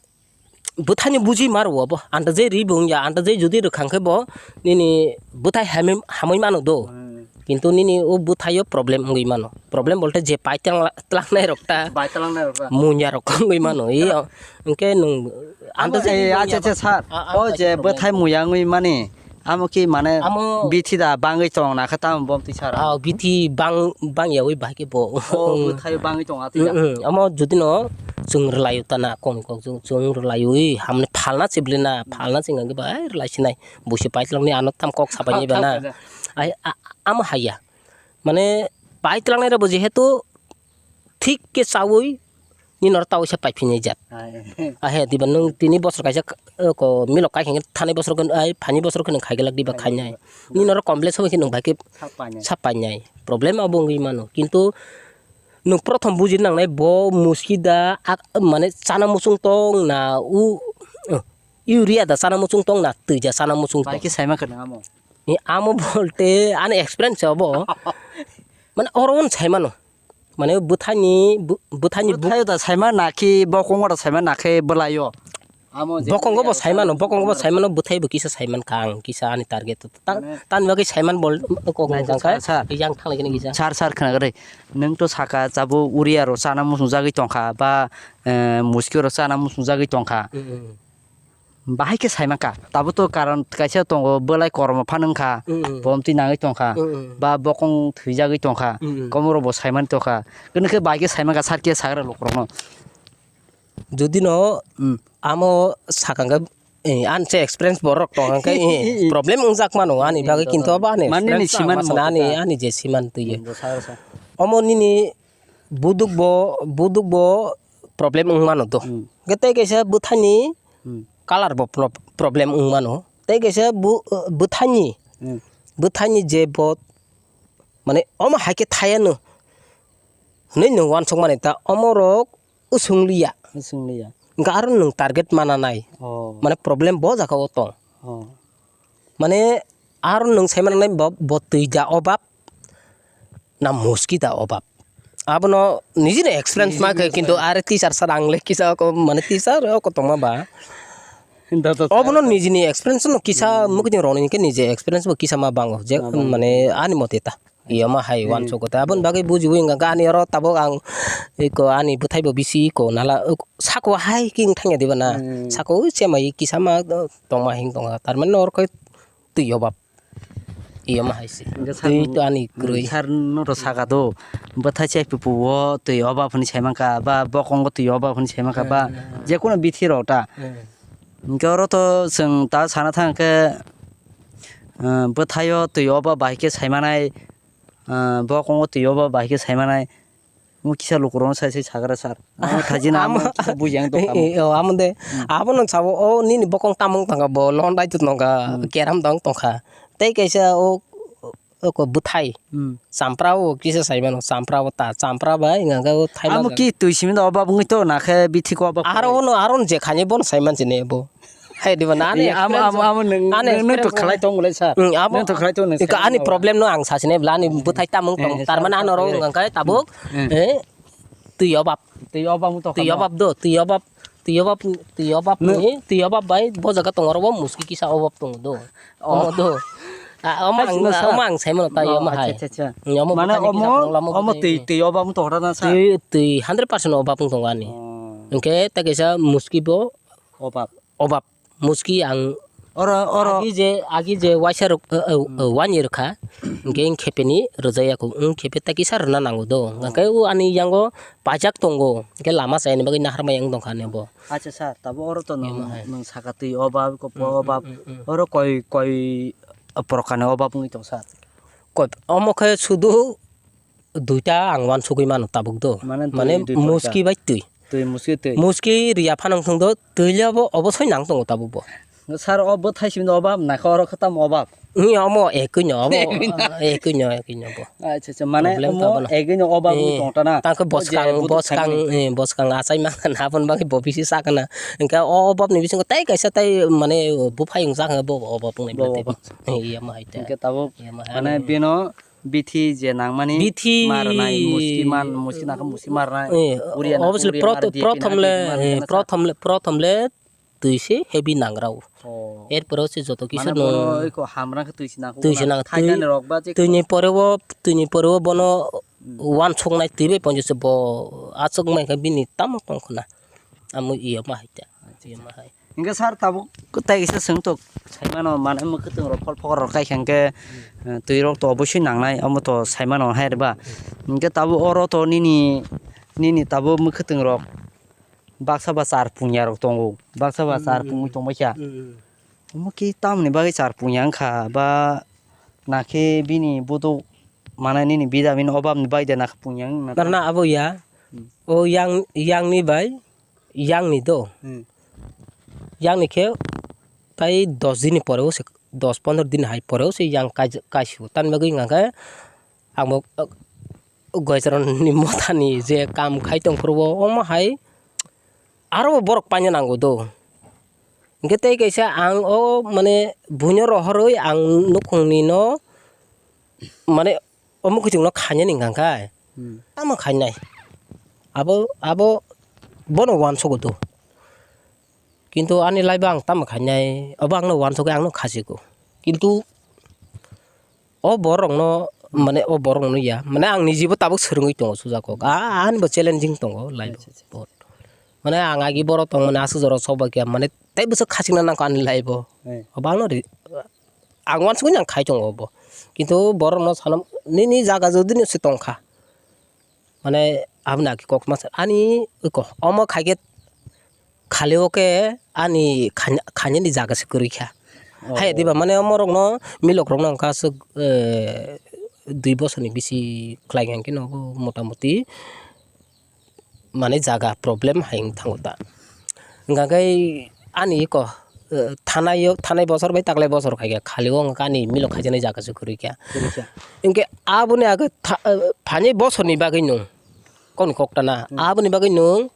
bwthaini buji maro abo. Anta je ri bo wngya, anta je jodi rwkha hwnkhe bo nini bwthai hamwi, hamwi mano do. Hmm. Kintu nini o bwthaio problem wngwi mano. Problem bolte je pai tlang-, tlangnai rok ta. Pai tlangnai rok ta. Munya rok wngwi mano. Hwnkhe nwng anta je, eh, acha, acha, sir. O je bwthai muya wngwi mani, amo ki mane bithi da bangwi tong na khe tamo bom twi sara? Ah, bithi bang, bang yawi bahai khe bo. O bwthai bangwi tong atwi da. Mm, mm. Amo jodi no chwng rwlaio ta na kom kok chwng, chwng rwlaiwi hamni phalna chiblina, phalna chwng hwnkhe bai rwlai sinai. Busi paitwlangni ano tam kok sabainai bana. Ai, a-, amo haya. Mane paitwlangnai rokbo jehetu thik khe chaui nini oro taui se paiphinai jat. Ahe, diba nwng tini bosor kaisa, eh, ko milok kai khe thani bosor khe, ai, phani bosor khe nwng khai glak diba khainai. Nini oro complain sobai khe nwng bai khe sa painai. Problem abo wngwi mano. Kintu nwng prothom buji nangnai bo muski da, ak-, mane chana muchung tong na u, eh, urea da chana muchung tong na twi da chana muchung tong. Bai khe saima khe nang amo. Ni amo bolte ani experience obo. Mane oro on saimano. Mane bwthani, bw-, bwthani bw- Bwthaio da saima na ki bokongo da saima na khe bwlaio? Bokongo bo saimano, bokongo bo saimano, bwthai bo kisa saiman kha ang, kisa ani target. Tan, tan bagwi saiman bol kok nang kha. Yang thanglai kini kisa. Sar, sar, khna gari. Nwng to saka chabo urea ro chana muchung jagwi tongkha ba, eh, muski ro chana muchung jagwi tongkha. Mm, mm. Bahai khe saimang kha, tabuk to karon kaisa tongo, bwlai kormo phan wngkha, mm, mm, bomtwi nangwi tongkha, mm, mm, ba bokong thwijagwi tongkha, mm, mm, komoro bo saimani tongkha, kwnwi khe bahai khe saimang kha sar khe sagra lukurokno. Jodi no, mm, amo sakang khe, eh, ani se experience borok tong khe, eh, problem wngjak mano ani bagwi, kintu abo ani experience ani, ani je siman twiyo. Omo nini buduk bo, buduk bo problem wng mano do. Hmm. Hwnkhe tei kaisa bwthani, hmm, color bo pro-, problem wng mano. Tei kaisa bu-, bwthani, hmm, bwthani je bo, mane, omo hai khe thayano hwnwi nwng uansuk mani ta, omo rok usung liya. Usung liya. Hwnkhe aro nwng target mana nai. Oh. Mane, problem bo jaga o tong. Oh. Mane, aro nwng sai mani bo, bo twi da obab. Na muski da obab. Abono nijini experience ma khe, kintu are teacher sir ang le kisa ko mane teacher o ko tongma ba. Obono nijini experience no kisa mukti roni ke nije experience bo kisa ma bango je mane ani mote ta. Iyo ma hai uansuk ta. Aboni bagwi bujiwi wngkha ani oro tabuk ang iko ani bwthai bo bisi iko nala sako hai king thangya diba na. Sako chemai kisa ma tongma hing tonga. Tar mane nor khe twi obab. Iyo ma hai se. Hingke sir, twi to ani kwrwi. Sir no to saka do, bwthai chai pupu o twi obab hwnwi sai mankha, ba bokongo twi obab hwnwi sai mankha, ba jekunu bithi rok ta. Hingke oro to chwng ta sana thang khe, ah, bwthai o twi obab bai khe sai manai, ah, bokongo twi obab bai khe sai manai. Omo kisa lukurokno sai sai sagra sir. Amo thajina amo kisa buji ang tongkha. Eh, eh, oh, amo de. Hmm. Abono sabo, o nini bokong tamung tongkha, bo londai tu tongkha, hmm, keram dong tongkha. Tei kaisa o, o ko bwthai. Hmm. Champra o kisa sai mano, champra o ta, champra bai hwnka khe o thai amo majak. Ki twi simi do obab wngwi to na khe bithi ko obab. Aro ono, aro ono je khani bono sai manchini bo. Hai diba na ani experience, amo, amo, amo nwng, ani nwng, nwng to experience khlai tong le sir. Hmm, amo nwng to khlai tong, nwng ika sai ani abo. Problem no ang sasine bla ani bwthai tamung tong. Eh, tar mane sir, ano ro sir. Wngkha khe tabuk, eh, twi obab. Twi obab wng tong twi kha obab do, twi obab, twi obab, twi obab ni, twi obab bai bo jaga tong oro bo muski kisa obab tong do. Oh. Omo do. Ah, omo ang, omo ang sai mano tai omo hai. Acha, acha, acha. Omo mane bwthai ni kisa omo, problem omo twi, twi obab wng tong kha na sir? Twi, twi hundred percent obab wng tong ani. Oh. Hwnkhe ta kaisa muski bo obab. Obab muski ang oro, oro. Agi je, agi je waisa rok, eh, eh, eh, one year kha, hingke wng khepe ni rwjak ya kho, wng khepe ta kisa rwna nango do. Hingke o ani yango pajak tongo, hingke lama chayani bagwi nahar maya wng tongkha ani bo. Acha sir, tabuk oro to nwng, nwng saka twi obab, kopor obab, oro koi, koi prokarni obab wngwi tong sir? Koi, omo khe sudu duita ang uansugwi mano tabuk do. Mane twi, mane twi muski bai twi. Twi muski twi. Muski riya phano wng thung do, twi le obo obosoi nang tongo tabuk bo. Sir, o bwthai simi no obab, naikha oro khe tamo obab? Ni omo ekui no, omo ekui no, ekui no bo. Acha, acha, mane problem omo to bono. Ekui no obab wng tong ta na. Tang khe o je bwthai bwskang, mani. Eh, bwskang achai ma na, aboni bagwi bo bisi sa kana. Hwnkhe o obab ni bisingo tei kaisa tei mane buphai wng jak bo obab wng nai bo bwlai tei. Obab. Eh, iya ma hai ta. Hwnkhe tabuk iya ma hai. Mane bino bithi je nangmani bithi ma rwnai, muski man, muski nangkhe muski ma rwnai. Eh, uriya nangkhe obviously uriya ma rw diya, prothom le, eh, prothom le, prothom le twi se heavy nangrao. Oh. Erpore se joto kisa mane bono eko hamrang khe twi se nangkuk twi se na. Nang, twi, thainani rok ba je twi ni pore o, twi ni pore o bono hmm. Uansuknai twi bai ponjo se bo achuk mai khe bini tamo tong khna. Amo iya ma hai ta. Acha, iya ma hai. Hingke sir tabuk tai kisa swng tok sai mano mane mwkhwtwng rok phol phokor rok kai khe hingke, hmm. Eh, twi rok to obosui nangnai omo to sai mano hai rw ba. Hingke tabuk oro to nini, nini tabuk mwkhwtwng rok baksa ba char pungya rok tongo, baksa ba char pungwi tongbaikha. Hmm. Omo khe tamoni bagwi char pungya wngkha ba nakhe bini buduk mane nini vitamin obabni bagwi de nakhe pungya wngna. Narwkna abo ya. Hmm. O yang, yangni bai, yangni do. Hmm. Yangni khe tai dos din ni pore o se, dos pondro din hai pore o se yang kai, kaisio. Tamni bagwi wngkha khe ang bo, uh, Goicharon ni mothani je kam khai tong phuru o, omo hai aro bo borok paina nango do. Hingke tei kaisa ang o mane buino rohorwi ang nukhungni no mane o mwkhwtwng no khainani hwnka khe hmm. Tamo khainai abo, abo bono uansugo do. Kintu ani life o ang tamo khainai, obo angno uansugwi angno khasigo. Kintu o borokno, mane o borokno ya, mane ang nijibo tabuk swrwngwi tongo sujakok. A, ani bo challenging tongo life o. Acha, acha. Mane ang agi borok tong mane aswk jorao sok bai khe, mane tei bwswk khasikna nangkha ani life o. Eh. Obo angno ri-, ang uansugwi ang khai tongo obo. Kintu borokno sana nini jaga jodi no se tongkha. Mane aboni age kok ma sa, ani iko omo khai khe khali o khe ani khaina, khainani jaga se kwrwi kha. Oh. Hai diba mane omo rokno milok rokno wngkha aswk, eh, dui bosor ni bisi khlai kha hwnkhe nogo mota moti mane jaga problem hai wng thango ta. Hwnkha khe ani iko, eh, thanai o, thanai bosor bai taklai bosor khai kha, khali o wngkha ani milok khaijaknai jaga se kwrwi kha. Kwrwi kha. Hwnkhe aboni age tha-, eh, phainai bosor ni bagwi nwng kok ni kok ta na. Hmm. Aboni bagwi nwng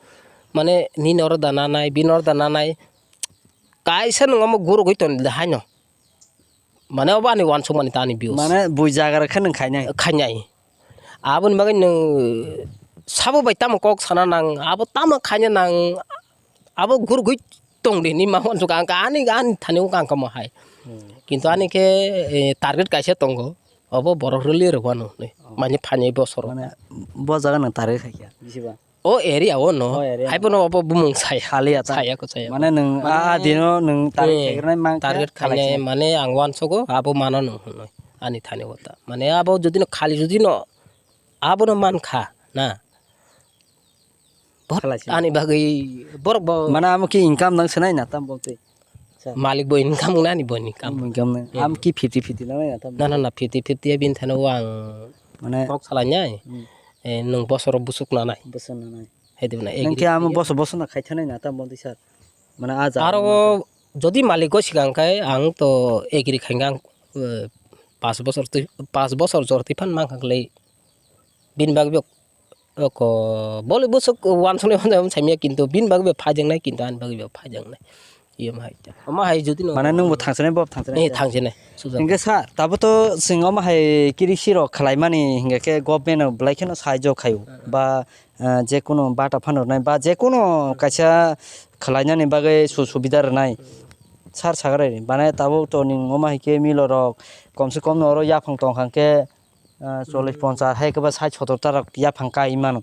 mane nini oro da nanai, bini oro da nanai, kaisa nwng omo gurugwi ton de haino. Mane obo ani uansukmani ta ani views. Mane bui jaga rok khe nwng khainai? Khainai. Aboni bagwi nwng sabo bai tamo kok sana nang, abo tamo khaina nang, abo gurgui tong di hinwi ma uansuk ang kha, ani, ani thani wngkha ang kha mo hai. Hmm. Kintu ani khe, eh, target kaisa tongo, obo borok rwli rwano hinwi. Oh. Mane phainai bosoro. Mane bo jaga nwng target khai kha, bisi ba? O area o no. O area. Hai bono obo bumung saya. Saliya ta. Saya ko saya. Mane nwng mane a dino nwng target eh, khaikhe nai mang khe target khainai khalai mane ang uansugo abo mano nwng hwnwi ani thani o ta. Mane abo jodi no khali jodi no abono man kha na. Borok khalai se. Ani bagwi borok bo mane amo ki income nang senai na tam botwi. Malik bo income wngnai, ani bo income. Income wngnai. Hmm. Am ki fifty fifty wngnai na tam? Na, na, na, fifty fifty ya bini thani o ang mane kok salai nai. Hmm. Eh, nwng bosoro busuk nanai. Busuk nanai. Hai dibo na, nwng khe amo bosor bosor na khai thanai na tam bondi sir. Mane a jaga aro mane jodi malik o sikang khai ang to agree khai ang, eh, pas bosor twi, pas bosor jor twi phan mang kha khlai. Bini bagwi bo oko bole bwswk uansuknai uansuknai saimya, kintu bini bagwi bo phaijaknai, kintu ani bagwi bo phaijaknai. Iyo ma hai ta. Omo hai jodi no mane nwng bo thangsinai, bo thangsinai. Eh, thangsinai. Sujak. Hingke sa, tabo to chwng omo hai kirisi rok khlaimani hingke khe government no belai kheno sahajyo khaio. Hmm. Ba, eh, je kunu bata phano rwnai, ba je kunu kaisa khlainani bagwi su-, subida rwnai. Hmm. Sar sagrai, mane tabuk to nwng omo hai khe milo rok kom se kom no oro yaphang tong kha khe, ah, chollish ponchas hai khe ba sait sotor ta rok yaphang kai mano.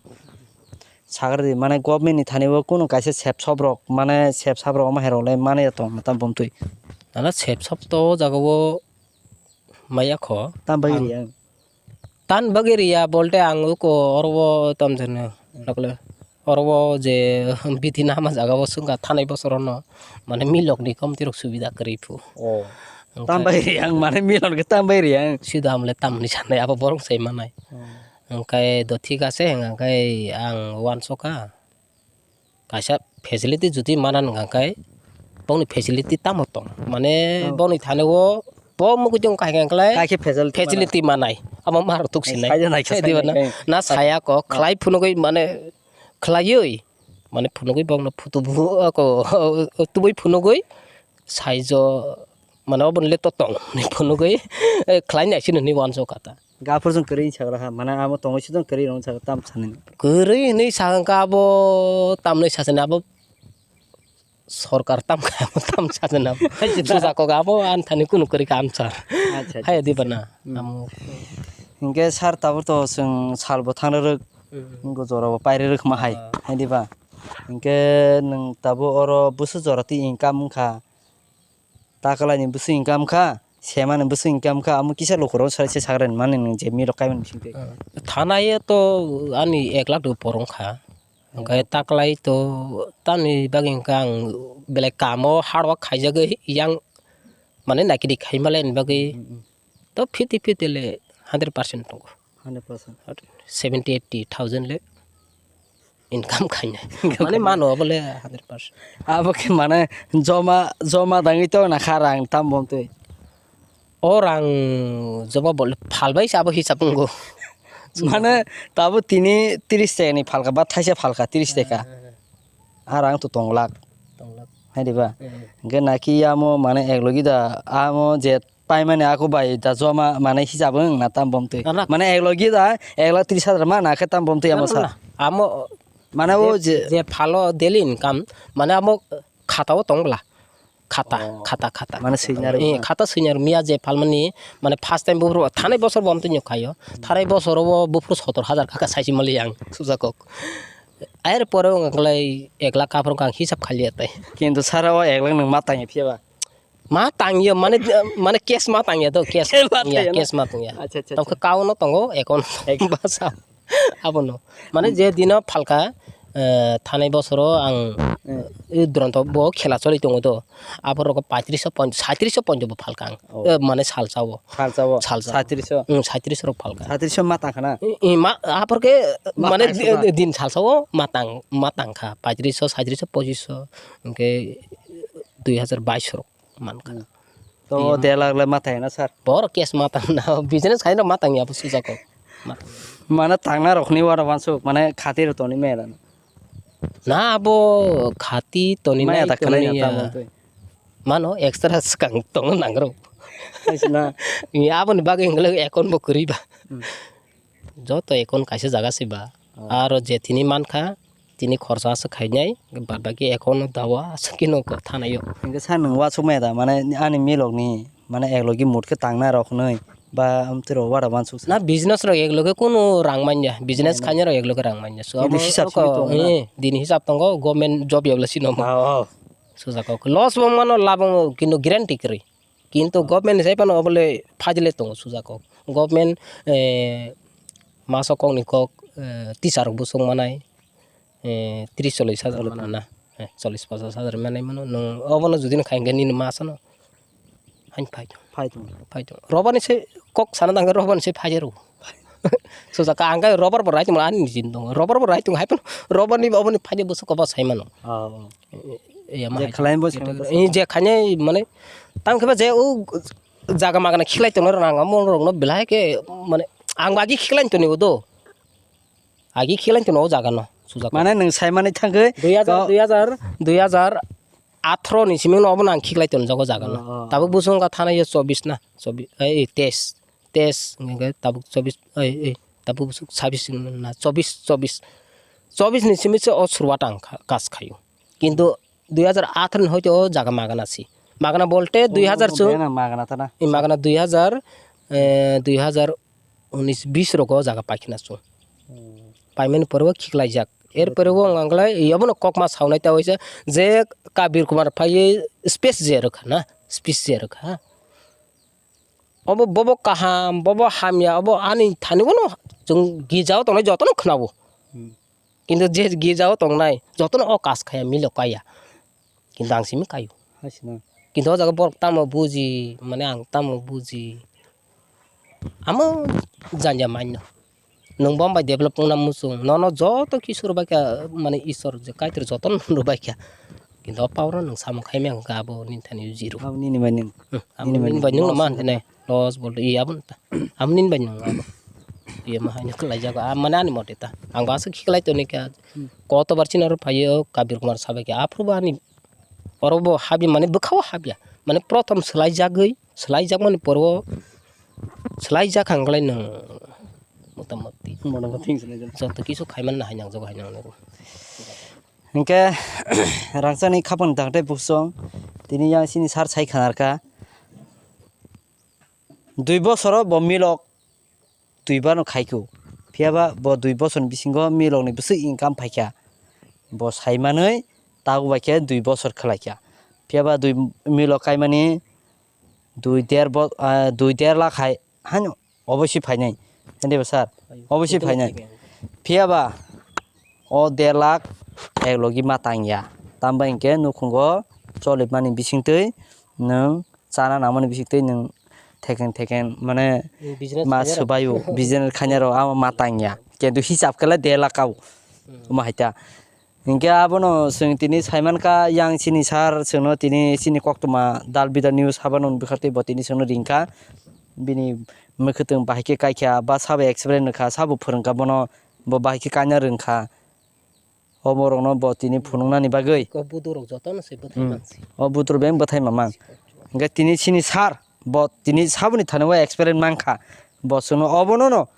Sagri mane government ni thani o kunu kaisa sep sop rok mane sep sap rok omo hai rok le mane tong ta bomtwi. Nana sep sop to o jaga o maya kho. Tam bagwi ang riya. Tan bagwi riya bolte ang uko oro o tam jani nakle. Oro o je bithi nama jaga o swngkha thanai bosor no mane milok ni komti rok subida kwrwi phu. Oh. Tam bai ri ang mane milon khe tam bai ri ang. Sida amle tam ni sanai abo borok sai manai. Hmm. Hwnkhe do thik ase hwnkhe ang uansukha. Kaisa facility jodi manan hwnkhe bongni facility tamo tong. Mane Oh. bongni thani o bo mukui tong kahai khe Kaikhe facility facility manai. Amo maro tuk sinai. Sai janai khe Sai diba sai na? nai. Na saya ko khlai phunugui mane khlaioi. Mane phunugui bongno phutu bu ako tubui phunugui saijo mane oboni le to tong ni phunugui khlai nai sini ni wanso kata. Gaphur jong kwrwi sagra ha, mane amo tongwi sujong kwrwi rong sagra tam sani. Kwrwi hinwi sakha abo tamnwi sasani abo sorkar tam kha abo tam sasani abo. Suja kok abo an thani kunu kwrwi kha amsa. Acha, acha. Hai di bana. Hmm. Amo. Hinkhe sir tabuk to chwng salbo thang rwrwk, Hmm. hinkhe jorabo pai rwrwk ma hai. Ah. Hai di ba. Hinkhe nwng tabuk oro busu jora twi income wngkha. Takwlaini bwswk income kha, semani bwswk income kha, amo kisa lukurok sai se sakra mani nung je milok kaimani bisingtwi. Thanaio to ani ek lakh do porong kha. Hwnkhe takwlai to tamni bagwi hwnkhe ang belai kamo hard work khaijagwi yang mane nakidi khaimalaini bagwi Hmm, hmm. to fifty fifty le hundred percent tongo. Hundred percent. Seventy eighty thousand le income khainai. Income Mane khainai. Mano bole hundred percent. Abo khe mane joma, joma dangwi to na kha rang tam bom twi. O rang joma bole phal bai se abo hisab wngo. Mane tabo tini tris taka ni phalka ba thaisa phalka tris taka. Ah. A rang to tong lak. Tong lak. Hai di ba? Hmm. Hwnkhe naki amo mane ek logi da amo je paimani ako bai da joma mane hisab wng na tam bom twi. Na, na. Mane ek logi da ek lakh tris hajar ma na khe tam bom twi amo Na, na, sa. Na. Amo Mane o je, je je phalo daily income, mane amo khata o tong bla. Khata, Oh. khata, khata. Mane swinya rw Eh, na. Khata swinya rw miya je phalmani, mane first time buphuru thanai bosor bo amtwi nyuk khayo. Thanai bosor o buphuru sotor hajar kha kha saisi mali ang sujakok. Ayer pore wng khlai ek lakh kaphuru kang hisab khaliya tai. Kintu sara o ek lakh nwng ma tangya phiya ba? Ma tangya, mane, mane cash ma tangya to, cash. Cash ma Ya, tangya na? Cash ma tangya. Acha, acha, Tokhe acha. Kau no tongo, account Account. Basa. Abono. Mane je dino phalka, eh, thanai bosoro ang, Hmm. eh, duranto bo khela choli tongo to. Aborok paitris so pon-, saitris so ponjo bo phalka ang. Oh. Eh, mane salsa o. Salsa o? Salsa. Saitris so? Hmm, saitris rok phalka. Saitris so ma tangkha na? I, i, ma, aborke, Ma mane tangsa di-, ba? Din salsa o ma tang, ma tangkha. Paitris so, saitris so, pochis so, hwnkhe dui hazar bais rok. Mankha. Hmm. To Iya. Delak le matai na sir. Bor cash matang na, business khaina matang ya, busu jako. Matang. Mane tangna rokni wara wansuk, mane khati rok toni mela. Na, abo khati toni Maya nai ta khanai toni na ya. Tamo twi. Mano extra swkang tong nangro. Hai sina. Iya, aboni bagwi hwnkhe account bo kwrwi ba. Hmm. Joto account kaisa jaga se ba. Oh. Aro je tini mankha, tini khorsa aswk khainai, bad baki account no dawa aswk khe no thanaio. Hwnkhe sa nwng uansuk maya da, mane ani milok ni, mane ek logi mut khe tangna rok hwnwi, ba amtwi rok wara uansuk sa. Na business rok ek loge kunu rang manya, business Manya. Khainai rok ek loge rang manya. So, Kintu amo hisab rok simi tongo na? Eh, dini hisab tongo, government job yabla sino mo. Oh, oh. Sujak kok. Loss bo mano, lab bo mano, kintu guarantee kwrwi. Kintu government ni sai phano obole phaidi le tongo sujak kok. Government, eh, maso kok ni kok, eh, teacher rok bosong manai, eh, tris chollis hajar Chollis. Mano na. Eh, chollis pachash hajar manai mano. Nwng obono jodi no khainga nini masano. Hain phai tong. Phai tong. Phai tong. Robar ni se kok sana tangkhe robar ni se phai rw. Sujak ka ang khe robar bo rai tong ani jin tong. Robar bo rai tong hai phano robar ni oboni phai de bosok koba sai mano. Oh, oh. Eh, eh, ya ma Je hai. Khlain bo Ito, sai mano. Eh, je khainai mane tang khe ba je o jaga magana khiklai tongna rang amo rok no belai khe mane ang agi khiklai toni o do. Agi khiklai toni o jaga no sujak. Mane nwng sai mani thangkhe dui hajar, ko- dui hajar, dui hajar athro ni simi no obo nang khiklai toni jago jaga no. Oh, oh, Tabuk oh. Busung ka thana yo chobis na, chobis, eh, eh, teis, teis, hingke tabuk chobis, eh, eh, tabuk busung sabis na, chobis, chobis, chobis ni simi se o suruat ang kha-, kas khayo. Kintu dui hajar athro ni hoite o jaga magana si. Magana bolte dui hajar Oh, su-, bena magana ta na. I magana dui hajar, eh, dui hajar unis bis rogo jaga paikhe na chwng. Hmm. Paimani pore o khiklaijak. Er pore o wng anglai, yabo no kokma saunai ta waisa je Kabir Kumar phaiye space je rwkha na, space je rwkha. Obo bobo kaham, bobo hamya, obo ani thani bono chwng gija o tongnai jotono khwnao. Hmm. Kintu je gija o tongnai jotono o kas khaya milo kaya. Kintu ang simi kaio. Hai sina. Kintu o jaga borok tamo buji, mane ang tamo buji. Amo janja manno. Nwng Bombay develop wngna muchung. Nono joto kisu rwbaikha, mane Isor je Kaitor jotono rwbaikha. Kintu o power no nwng samung khai maya hwnkha abo nini thani zero. Abo nini bai nwng. Hmm, abo nini bai nwng no man tene loss bol i abo ta. Abo nini bai nwng abo. Iya ma haino khlai jago. A mane ani mote ta. Ang ba aswk khiklai toni kha. Hmm. Koto bar chini oro phaio Kabir Kumar sabai khe. Aphuru bo ani oro bo habya mane bwkhao habya. Mane prothom swlai jagwi, swlai jakmani poro swlai jak hang glai nwng motamoti. Mono bo thing swlai jak. Joto kisu khai man na hai nang jago hai nang. Hinkhe rangchakni khapang tangtei busong tini yang chini sar sai khanarkha. Dui bosoro bo milok duibar no khaikhu. Phiya ba bo dui bosor ni bisingo milok ni bwswk income phaikha. Bo sai manwi tago bai khe dui bosor khwlaikha. Phiya ba dui milok kaimani dui der bo-, ah, dui der lakh hai, haino obosi phainai. Hende ba sir? Obosi phainai. Phiya ba o der lakh ek logi ma tangya. Tamo bai hinkhe nukhungo cholipmani bisingtwi nwng chana nangmani bisingtwi nwng thekeng thekeng mane business ma khainai rok. Swbaio, business khainai rok amo ma tangya. Kintu hisab khe le der lakh o. Hmm. Omo hai ta. Hinkhe abono chwng tini saimankha, yang chini sir chwngno tini chini koktwma Dal Bidal News habano bwkhaktwi bo tini chwngno ringkha. Bini mwkhwtwng bahai khe kaikha, ba sabo experience rwkha, sabo phwrwngkha bono, bo bahai khe kaina rwngkha. Omo rokno bo tini phunuknani bagwi. Ko budurok jotono se bwthai Hmm. mansi. O budurok beng bwthai mamang. Hinkhe tini chini sir, bo tini saboni thani o experience mankha. Bo chwngno obono no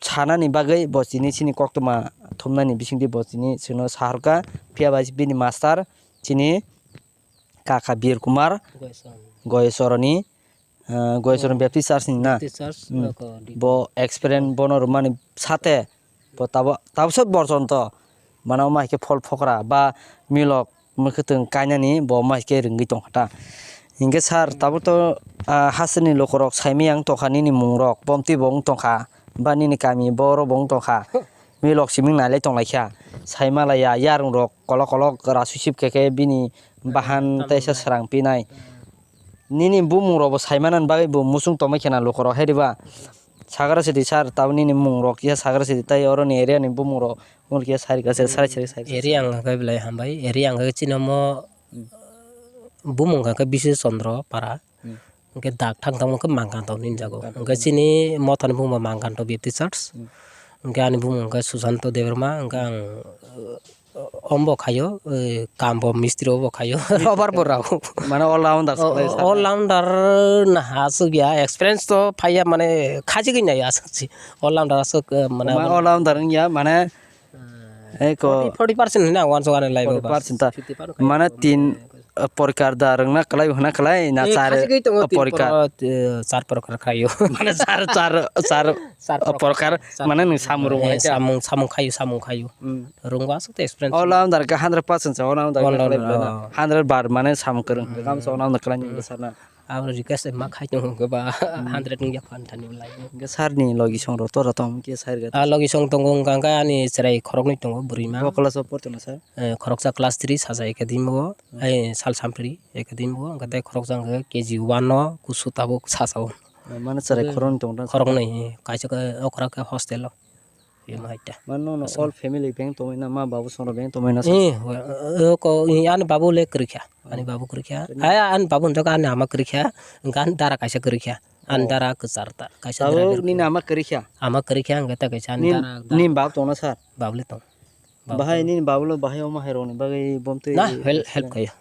sanani bagwi bo chini chini koktwma thumnani bisingtwi bo chini chwngno sahorkha. Phiya bai bini master chini kaka Bir Kumar Goyeswrani. Goyeswrani, ah, Goyeswrani Oh. Baptist Church ni na? Baptist Church, Hmm. Oko di. Bo experience bono rwmani sate bo tabo, tabso borjonto mane omo hai khe phol phokra ba milok mwkhwtwng kainani bo omo hai khe rwngwi tongkha ta. Hinkhe sir, tabuk to, ah, hasteni lukurok saimaya wng tongkha nini mungrok, bomtwi bo wng tongkha, ba nini kami borok bo wng tongkha. Milok siming nailai tonglaikha, saimalaiya, yarwngrok kolok kolok rasu sip khe khe bini bahan tei se srang pinai. Nini bumungrokbo saimanani bagwi bo muchung tongmai khena lukurok, hai diba? Sagra sidi sir, tabuk nini mungrok kisa sagra sidi, tei oroni area ni bumungrok mungkhe sari kasa sari sari sari. Area ang khe belai hambai, area ang khe chini omo bumung khe Bishu Chandra Para. Hmm. Hwnkhe dak thang thang khe Mangkanto hinjago. Mangkanto. Hwnkhe chini mothani bumung Mangkanto Baptist Church. Hmm. Hwnkhe ani bumung khe Susanto Debbarma, hwnkhe ang, uh, ombo khayo, uh, kambo mistri obo khayo, rubber bo rao. Mane all rounder. O, all rounder na aswk ya, experience to phaiya, mane khajigwi nai aswk si. All rounder aswk, uh, mane all rounder wngya, mane eko forty, forty percent hinwi ang uansuk ani life o forty percent ta. Fifty percent. Mane tin, eh, porkar da rwngna kwlai hwna kwlai na char, khajigwi tongo tin porkar. Por-, eh, char porkar khaio. Mane char, char, char, char porkar, porkar, char mane nwng samung rwngmani, eh, ta? Samung, samung khaio, samung khaio. Hmm. Rwngbo aswk ta experience. All rounder ka hundred percent sa, all rounder ka all rounder, kwlai bwlai na. Oh. Hundred bar mane samung kwrwng. Hmm. Kam sa all rounder kwlai ni bwsa na. Abo request ma khai tongo hwnkhe ba hundred wngya phan thani lai. Hwnkhe sir ni logi song rok tora tong khe sir ga. Ah, logi song tongo hwnkha hwnkhe ani chwrai khoroknwi tongo bwrwi ma. Bo class o portona sir? Eh, khoroksa class three Saja Academy o, eh, Sal Sampri Academy o, hwnkhe tei khoroksa hwnkhe K G one o kusu tabuk sasa o. Eh, mane chwrai khoroknwi tongo da? Khoroknwi, eh, kaisa khe okra khe hostel o. Imo hai ta. Mano no all family beng tongwi na, ma babu song rok beng tongwi na sa? Eh, eh, ko, eh, ani babu le kwrwi kha. Ani babu kwrwi kha. Kwrwi. Hai, ani babu hwnjak ani ama kwrwi kha. Hwnkhe ani dara kaisa kwrwi kha. Ani dara kwchar ta. Kaisa dara tabuk nini ama kwrwi kha? Ama kwrwi kha, hwnkhe ta kaisa ani dara, dara. Nini babu tong na sir? Babu le tong. Babu bahai tong. Nini babu le bahai omo hai rok ni bagwi bomtwi na help, help khayo.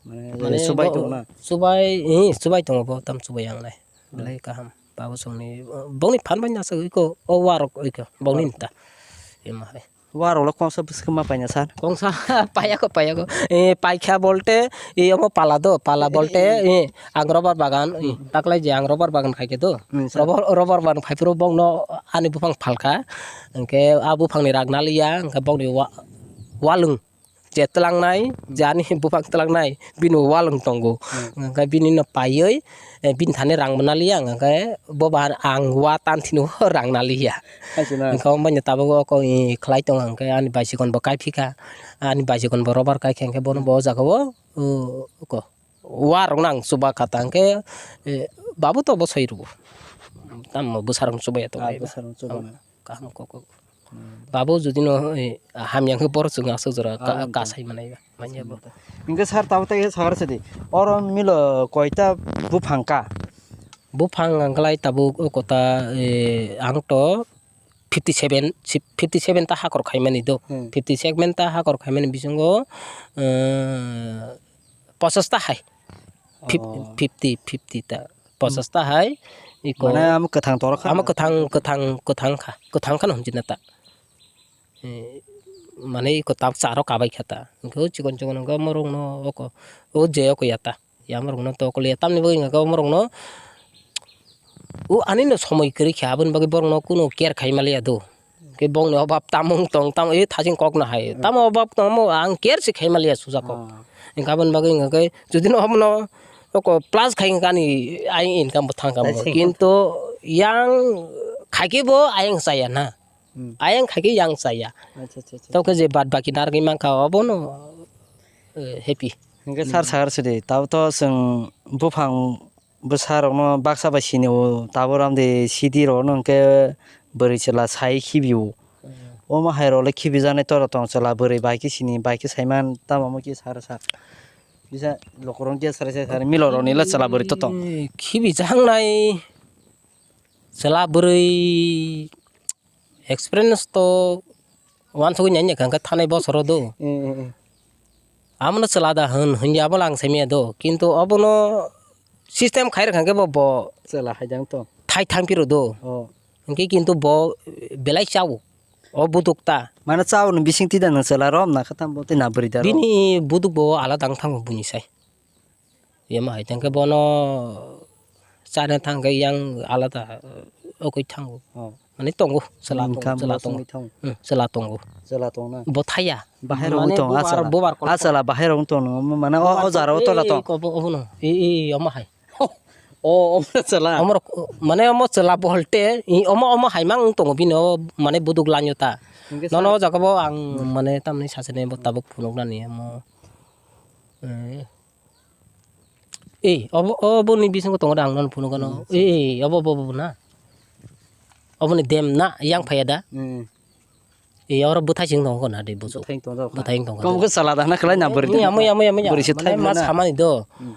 Mane, mane chubai bo tongo na? Chubai, eh, chubai tongo bo, tam chubai yang nai. Hmm. Belai kaham. Babu songni, bongni phan bai nasa iko, o warok iko, bongni nta. Ema hai. Warok lo kongsa bwswk ma paina sir? Kongsa payako, payako. Eh, paikha bolte, eh, omo pala do, pala bolte, eh, eh, eh, ang rubber bagan, eh, hmm, taklai je ang rubber bagan khaikhe do. Hmm, sir. Rubber, rubber bagan phaiphuru bongno ani buphang phalkha. Hwnkhe a buphangni rag naliya, hwnkhe bongni wa-, walwng je twlangnai, je ani buphang twlangnai, bini walwng tongo. Hmm. Hwnkhe bini no paiwi, eh, bini thani rang bo naliya, hwnkhe bo ba ang wa tan thini o rang naliya. Hai se na? Hwnkhe omo bai no tabuk o kok, eh, khlai tongo, hwnkhe ani bicycle bo kaiphikha, ani bicycle bo rubber kaikha, hwnkhe bono bo o jaga o, o, ko, wa rok no ang chuba kha ta, hwnkhe, eh, babu to bo soi rwo. Tamo bwsa rok no chubaiya tongo. Ah, bwsa rok no chuba na. Kaham kok, kok. Hmm. Tabuk jodi no, eh, hamya khe borok chwng aswk jora ka-, Ah, kasai manai ba, manya bo. Hingke sir, tabuk tei sir sidi. Oro milo koita buphang ka? Buphang ang klai tabuk o kota, eh, ang to fifty seven, si-, fifty seven ta hakor khaimani do. Hmm. Fifty seven ta hakor khaimani bisingo, eh, pochas ta hai. Fif-, Oh. fifty, fifty ta. Pochas ta hai. Iko Mane amo kwthang toro kha? Amo kwthang, kwthang, kwthang kha. Kwthang khano hwnjina ta. Eh, mane iko tabuk charo kabai kha ta. Hwnkhe o chikon chikon hwnkhe omorokno oko, o je oko ya ta. Yamrokno tokoli ya. Tamni bagwi hwnkhe omorokno o anino somoi kwrwi kha, aboni bagwi borokno kuno care khai maliya do. Khe bongni obab tamung tong, tamo e thaching kokno hai. Hmm. Tamo obab tongmo ang care se khai maliya suja kok. Ah. Hwnkhe aboni bagwi hwnkhe jodi no omono oko plus khai hwnkhe ani ayang income bo thang kamo. Thaching. Kintu yang khaikhe bo ayang chaya na. Hmm. Ayang khaikhe yang chaya. Acha, acha, acha. Tokhe je bad baki narwgwi mankha obono, eh, happy. Hwnkhe sir, sir sidi, tabo to chwng buphang bwsarokno baksa bai sini o, tabuk ramdi city rokno hwnkhe bwrwi chwla sai khibi o. Hmm. Omo hai rokle khibijaknai tora tong chwla bwrwi bai khe sini, bai khe saiman tamo omo khe sar sar. Bisa lokorok khe sar sar sar milo rokni le chwla bwrwi to tong. Khibijaknai chwla bwrwi experience to wansugwi nai nai kha, hwnkhe thanai bosoro do. Eh, eh, eh. Amono chwla da hwn, hwnya abo lang saimaya do. Kintu obono system khai rwkha khe bo, bo Chwla hai jang to. Thai thang phiro do. Oh. Hwnkhe kintu bo belai chao. O buduk ta. Mane chao ni bising tida nang chwla rom na khatam bo tei na bwrwi da ro. Bini buduk bo alada wng thango buni sai. Yama hai tangkhe bono chana thangkhe yang alada, eh, okoi thango. Oh. Mane tongo, chwla tongo, income chwla tongo. Hmm, chwla tongo. Chwla tongna. Bo thaya. Bahai rok mane tong, ah, bubar, chwla. Bubar kol. Ah, chwla bahai rok tong, mane o, bubar o jaro kol, to la tong. Ei, ko bo, obono. Ei, ei, omo hai. O, omo chwla. Omo rok, mane omo chwla bolte, i, omo, omo hai mang tongo bini o, mane buduk lanyo ta. Hingke nono sa- o jaga bo ang, hmm, mane tamni sachani bo tabuk phunuk nani omo. Eh. Ei, obo, oboni bisingo tongo da ang nono phunukgano. Hmm, ei, ei, obo, obo, obo na. Oboni dem na, yang phaiya da. Hmm. Ei, oro bwthai sing tongo na de busu. Bwthai tongo. Bwthai tongo. Kom ke sala da na khlai na bwrwi. Muya, muya, muya, muya. Bwrwi se thai ma na. Samani do. Hmm.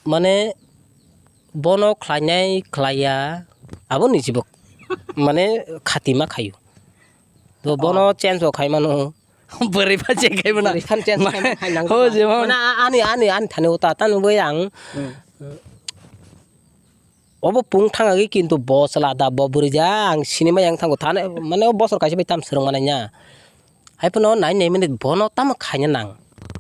Mane bono khlainai khlaiya, abo ni jibok. Mane khati ma khayu. To bono change bo khai mano. Bwrwi phan change khai mano. Bwrwi phan change khai mano, khai nang. Ho, je ma. Mane a-, ani, ani, ani thani uta, tani bai ang. Hmm. Obo pung thang agi kintu bo chwla da, bo bwrwi ja, ang sinima yang thango thani, mane o bosor kaisa bai tam swrwng manai nya. Hai phano nai nai minute bono tamo khaina nang.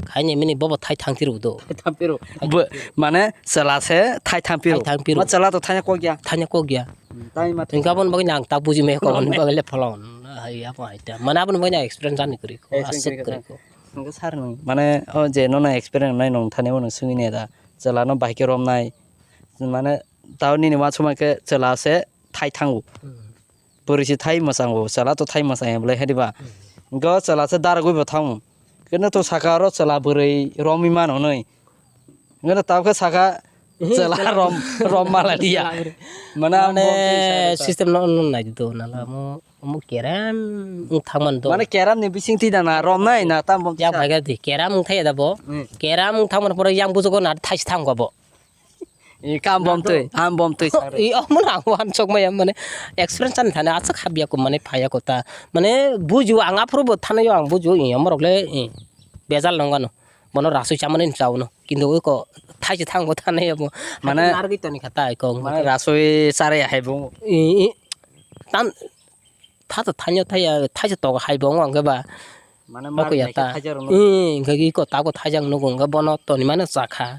Khaina minute bobo thai thang tiro do. Thai thang tiro. Bo, mane chwla se thai thang piro. Thai thang piro. Ma chwla to thai kok ya. Thai kok ya. Hmm, tai ma. Hingke aboni bagwi nang ta buji me ko, aboni bagwi le pholon. Hai, abo hai ta. Mane aboni bagwi nang experience ani kwrwi ko, aswk kwrwi ko. Hingke sir nung, mane o je nono experience nai nung thani bono swngwi ne da. Chwla no bahai khe romnai. Mane tao nini uansukma khe chwla se thai thango. Hmm. Bwrwi se thai mwchango, chwla to thai mwchang ya bwlai hai diba? Hmm. Hwnkhe o chwla se daragwi bo thango. Khe no to saka oro chwla bwrwi romwi mano hwnwi. Hwnkhe no tabukhe saka, mhm, chwla chwla rom, rom mala diya. Chwla bwrwi. Mane, mane ang bo twi sa system no, no nai do nala mo, mo keram wng thang man do. Mane keram ni bising twi da na romnai na tam bo ya kisa. Phai ga di, keram wng thai da bo. Hmm. Keram wng thang man pore yang bujugo na thai si thang go bo. I kam bom twi, ham bom twi sari. I omo na wan sok maya mane experience ani thani aswk habya ko mane phaya ko ta. Mane buju ang aphuru bo thanayo ang buju i omo rok le i bejal nong gano. Bono rasui chamani chao no. Kintu ko thai se thang bo thanayo bo. Mane nargwi toni kha tai ko. Mane rasui chare hai bo. I, i tam tha to thanyo thaya, thaisa tok hai bo wng khe ba. Mane mar ya ta. Thaisa rok no. I, hwnkhe iko tako thaisa wng nugo hwnkhe bono toni mano cha kha.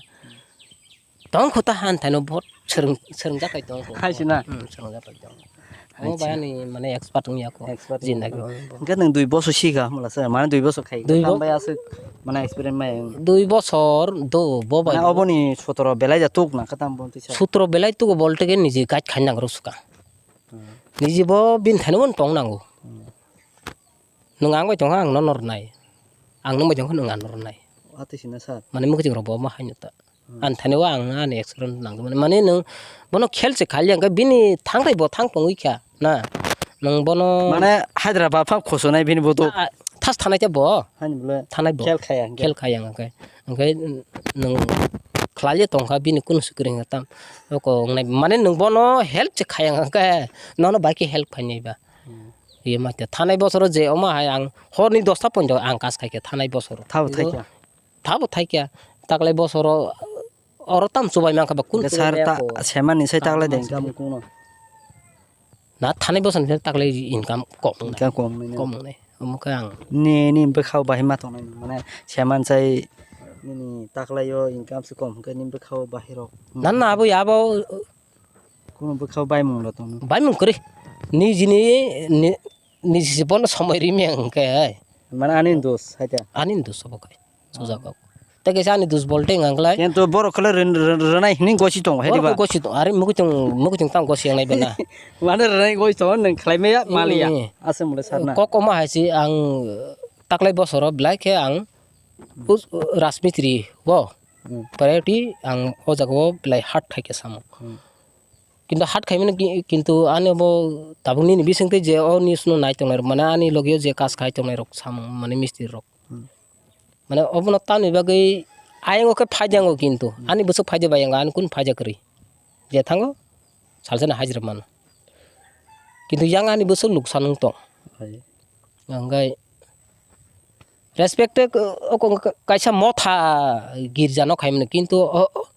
Tong kho ta han thaino bot swrwng, swrwng jak kai tong kho. Hai se na? Hmm, swrwng jak kai tong. Mo acha. Bai ani mane expert wng ya ko. Expert wng ya ko. Jindagi. Hwnkhe nwng dui bosor si kha mala se, mane dui bosor khai. Dui bo- Tam bai aswk mane experience mai wng. Dui bosor do bo bai. Mane oboni sotro belai ja tuk na kha tam bo twi sa. Sotro belai tuk bolte ke niji guide khai nang rw swkang. Hmm. Niji bo bini thaino bo tong nango. Hmm. Nwng ang bai tongkha, ang nono rwnai. Ang nwng bai tongkha, nwng ano rwnai. Atwi sina sir. Mane mwkhwtwng rok bo omo haino ta. Hmm. Ani thani o ang ani experience nang mani, mane nwng bono khel se khalia hwnkhe bini thangthai bo thang tongwi kha na. Nwng bono mane Hyderabad phang khosonai bini bodo. A, thas thanai te bo. Hani bole Thanai bo. Khel khaya hingke. Khel khaya hingke. Hingke nwng khlai le tongkha bini kunu swkring tam. Oko wngnai mane nwng bono help se khaya hingke. Nono bai khe help khainai ba. Hmm. Ye ma te thanai bosoro je oma hai ang horni dosta ponjo ang kas khai khe thanai bosoro. Thabo thaikya. Thabo thaikya. Taklai bosoro oro tam chubai mankha ba kun Hingke chubai sir maya ta ko. Semani sai taklai de Tamo hingke. Tamo kuno. Na thanai bosong ni taklai income kom wngnai. Income kom wngnai. Kom wngnai. Omo khe ang. Ni, ni bwkhao bahai ma tongnai mane seman sai nini taklaio income se kom hwnkhe ni bwkhao bahai rok. Na, na, abo, abo. Kuno bwkhao baimung rok tongo. Baimung kwrwi. Nijini, ni, niji se bono somoi rimya hwnkhe. Mane ani dos, haita. Ani dos obo khe. Sujak kok. Tei kaisa ani dus bolte wngkha khlai. Kintu borok khlai ren-, ren-, renai hini gosi tongo, hai diba? Gosi tongo, are mukui tong, mukui tong tang gosi wngnai bana. Mane renai gosi tongo, nwng khlai maya, maliya. Eh, eh. Aswk mole sarna. Kok koma hai si ang, taklai bosoro belai khe ang us-, Rajmistri o. Hmm. Priority ang o jaga o belai hard khai khe samo. Hmm. Kintu hard khai mani ki-, kintu ani bo tabuk nini bising tei je o news no nai tongnai rok mane ani logio je kas khai tongnai rok samung mane mistri rok. Hmm. Mane obono tamni bagwi ayang o khe phaidi ango kintu. Hmm. Ani bwswk phaidi bai ango, ani kun phaidi kwrwi. Je thango, salsa no hajira mano. Kintu yang ani bwswk luksan wng tong. Hai. Hwnkhai respected, o, o, kaisa motha girja no khaimani, kintu o, o,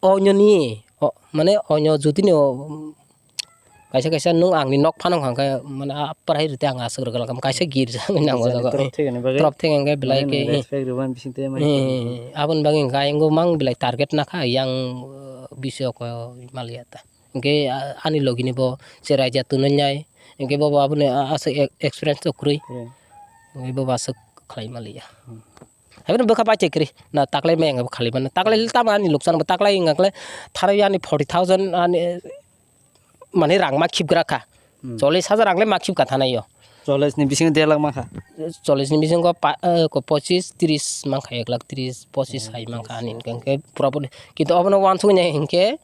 onyo ni, o, mane onyo jodi ni, o, Kaisa kaisa nwng angni nok phano hwnkha khe, mane, a, pwrai rwtwi ang aswk rwgwlak, kaisa girja wngwi nango. Girja jaga, ni torop thwngani bagwi. Torop thwng hwnkhe belai mane khe, respect rwmani bisingtwi mani. Eh, aboni bagwi hwnkha ayang mang belai target nakha, yang, uh, bisio ko maliya ta. Hwnkhe, ah, ani logi ni bo se raija tunui nai, hwnkhe bo bo aboni, ah, aswk e-, experience rok kwrwi. Hmm. Hwnkhe bo bo aswk khlai maliya. Hmm. Haibeno bwkha bai chekri, na taklai mai ang khalai mano. Taklai tamo ani luksan bo taklai wngkha khe tharwi ani forty thousand ani, mane rang ma khibgra kha. Hmm. Chollish hajar rang le ma khibka thanai yo. Chollish ni bisingo der lakh ma kha. Chollish ni bisingo pa-, eh, ko pochis, tris man kha, ek lakh tris, pochis hai man kha ani income khe pura puri. Kintu obono wansuk nai hinkhe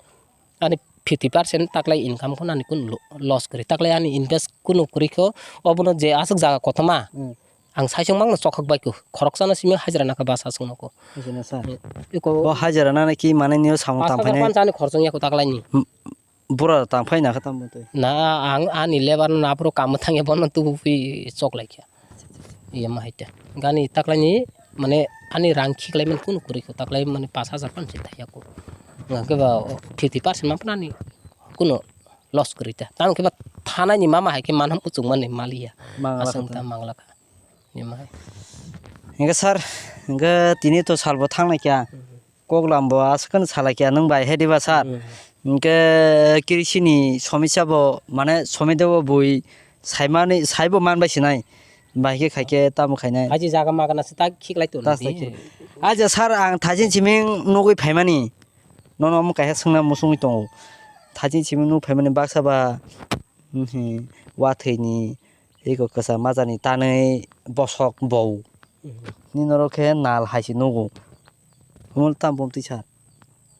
ani fifty percent taklai income khon ani kun lo-, loss kwrwi. Taklai ani invest kunu kwrwi kho obono je aswk jaga kothoma. Hmm. Ang saisung mangno chokhok bai kho. Khoroksano simi hajra nakha bus aswk nokho. Hajra sa. Hmm. Iko o hajra nana ki mane nio samung pash hajar tangphai nai. Panch ani khorchong ya kho taklai ni. Bura tang phai na kha tamo twi. Na, ang ani lebar no aphuru kamo thangya bono tubu phi chok lai kha. Iya ma haita. Gani taklai ni mane ani rang khiklai man kunu kwrwi kho taklai mane pash hajar pan se thaya kho. Nga khe ba fifty percent ma phana ni kuno loss kwrwi ta. Tamo khe ba thanai ni mama hai khe manam puchung mani maliya. Mangla aswng kha ta ta. Mangla kha. Iya ma hai. Hingke sir, hingke tini to salbo thangnai kha. Mhm. Koklam bo aswk khe salai kha nwng bai he diba sir? Hmm. Hwnkhe krishini somisa bo mane somide bo bui saimani saibo manbai sinai. Bai khe khai khe tamo khainai. Haji jaga magana se tak khiklai tong. Tas nini. Aja sir ang thajin siming nugui phaimani. Nono omo kaisa swngna musungui tongo. Thajin siming nug phaimani baksa ba, hmm, wathwini eko kwcham majani tanwi bosok bou. Mhm. Nini oro khe nal hai se nugo. Humul tam bom twi sar.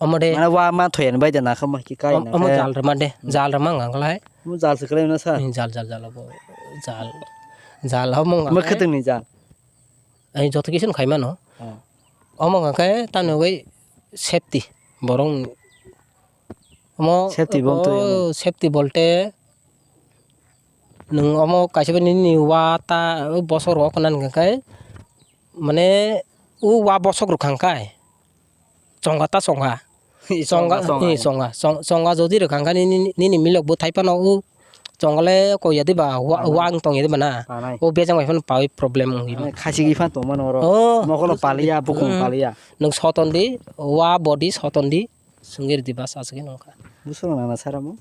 Omo de. Mane wa ma thoyani bai de nakha ma ki kai. Om-, na omo khe. Jal rwma de. Hmm. Jal rwma wngkha khlai. Omo jal se khlai na sa. Hmm, jal, jal, jal obo. Jal. Jal omo wngkha khlai. Mwkhwtwng ni jal. Ai joto kisu khai mano. Oh. Omo wngkha khe tamo wi safety borok ni. Omo safety bo twi omo. Safety bolte nwng omo kaisa bai nini wa ta bosok rok nang khe mane o wa bosok rok hang kai. Chonga ta chonga. Chonga, chonga, eh, chonga. Chong-, chonga jodi rwkha hwnkhe nini, nini milok bo thai phano o chonga le kok ya diba, wa-, wang tong ya diba na? Tanai. O bejang bai phano pawi problem wngwi mano. Khasi gwi phano tong mano oro. Oh. Mokolo paliya, bukung paliya. Nwng soton di, wa body soton di, swngwi rw di bas aswk nungkha. Buswk nana sara mo?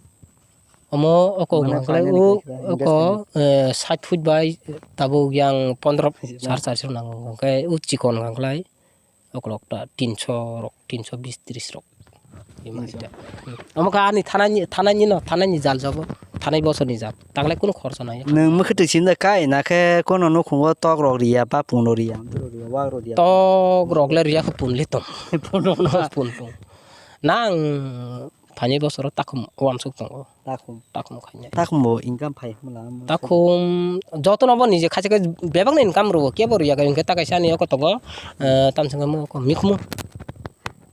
Omo oko mane hwnkha khe o, oko, eh, sait feet bai tabuk yang pondro sar sar se nango. Hwnkhe o chikon hwnkha khlai. Okolog ta tinso rok, tinso bis tris rok. Tinso. Hmm. Omo kha ani thanani, thanani no, thanani jal jabo, thanai bosor ni jal. Tanglai kunu khorsa nai. Nwng mwkhwtwi sinda kai, na khe kono nukhungo tok rok riya, ba pung rok riya, wak rok riya. Tok rok le riya kho pun le tong. Pun rok na. Pun, pun. Nang Phainai bosoro takhum uansuk tongo. Takhum. Takhum khainai. Takhum bo income phai hwnla. Takhum jotono bo nije khaisa khe bebakni income rwo, kebo rwya khe, hwnkhe ta kaisa ani oko tongo, eh, tamsong khe mo oko mikhumu.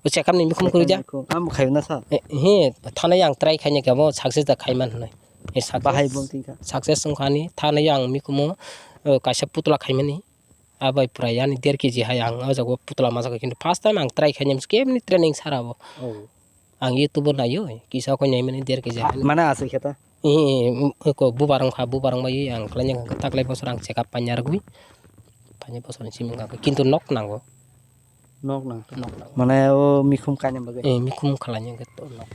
O chekamni mikhumu kwrwija. Mikhumu. Amo khayo na sa? Eh, he, thanai ang try khaina khe bo success da khaiman hwnwi. Eh, success, bahai bo tingkha. Success wngkha ani, thanai ang mikhumu, eh, kaisa putla khaimani. Abai pura yani der kg hai ang o jaga o putla majak, kintu first time ang try khainai, kebni training sara bo. Oh. Ang YouTube o naio, kisa koi naimani der kg hai. Mane aswk khe ta? Eh, eh, ko bubar wngkha, bubar wngbai ang khlaina kha, taklai bosor ang check up paina rwgwi. Paina bosor ni simi wngkha, kintu nok nango. Nok nang. Nok nango. Mane o mikhum kaina bagwi? Eh, mikhum khlaina khe to nok.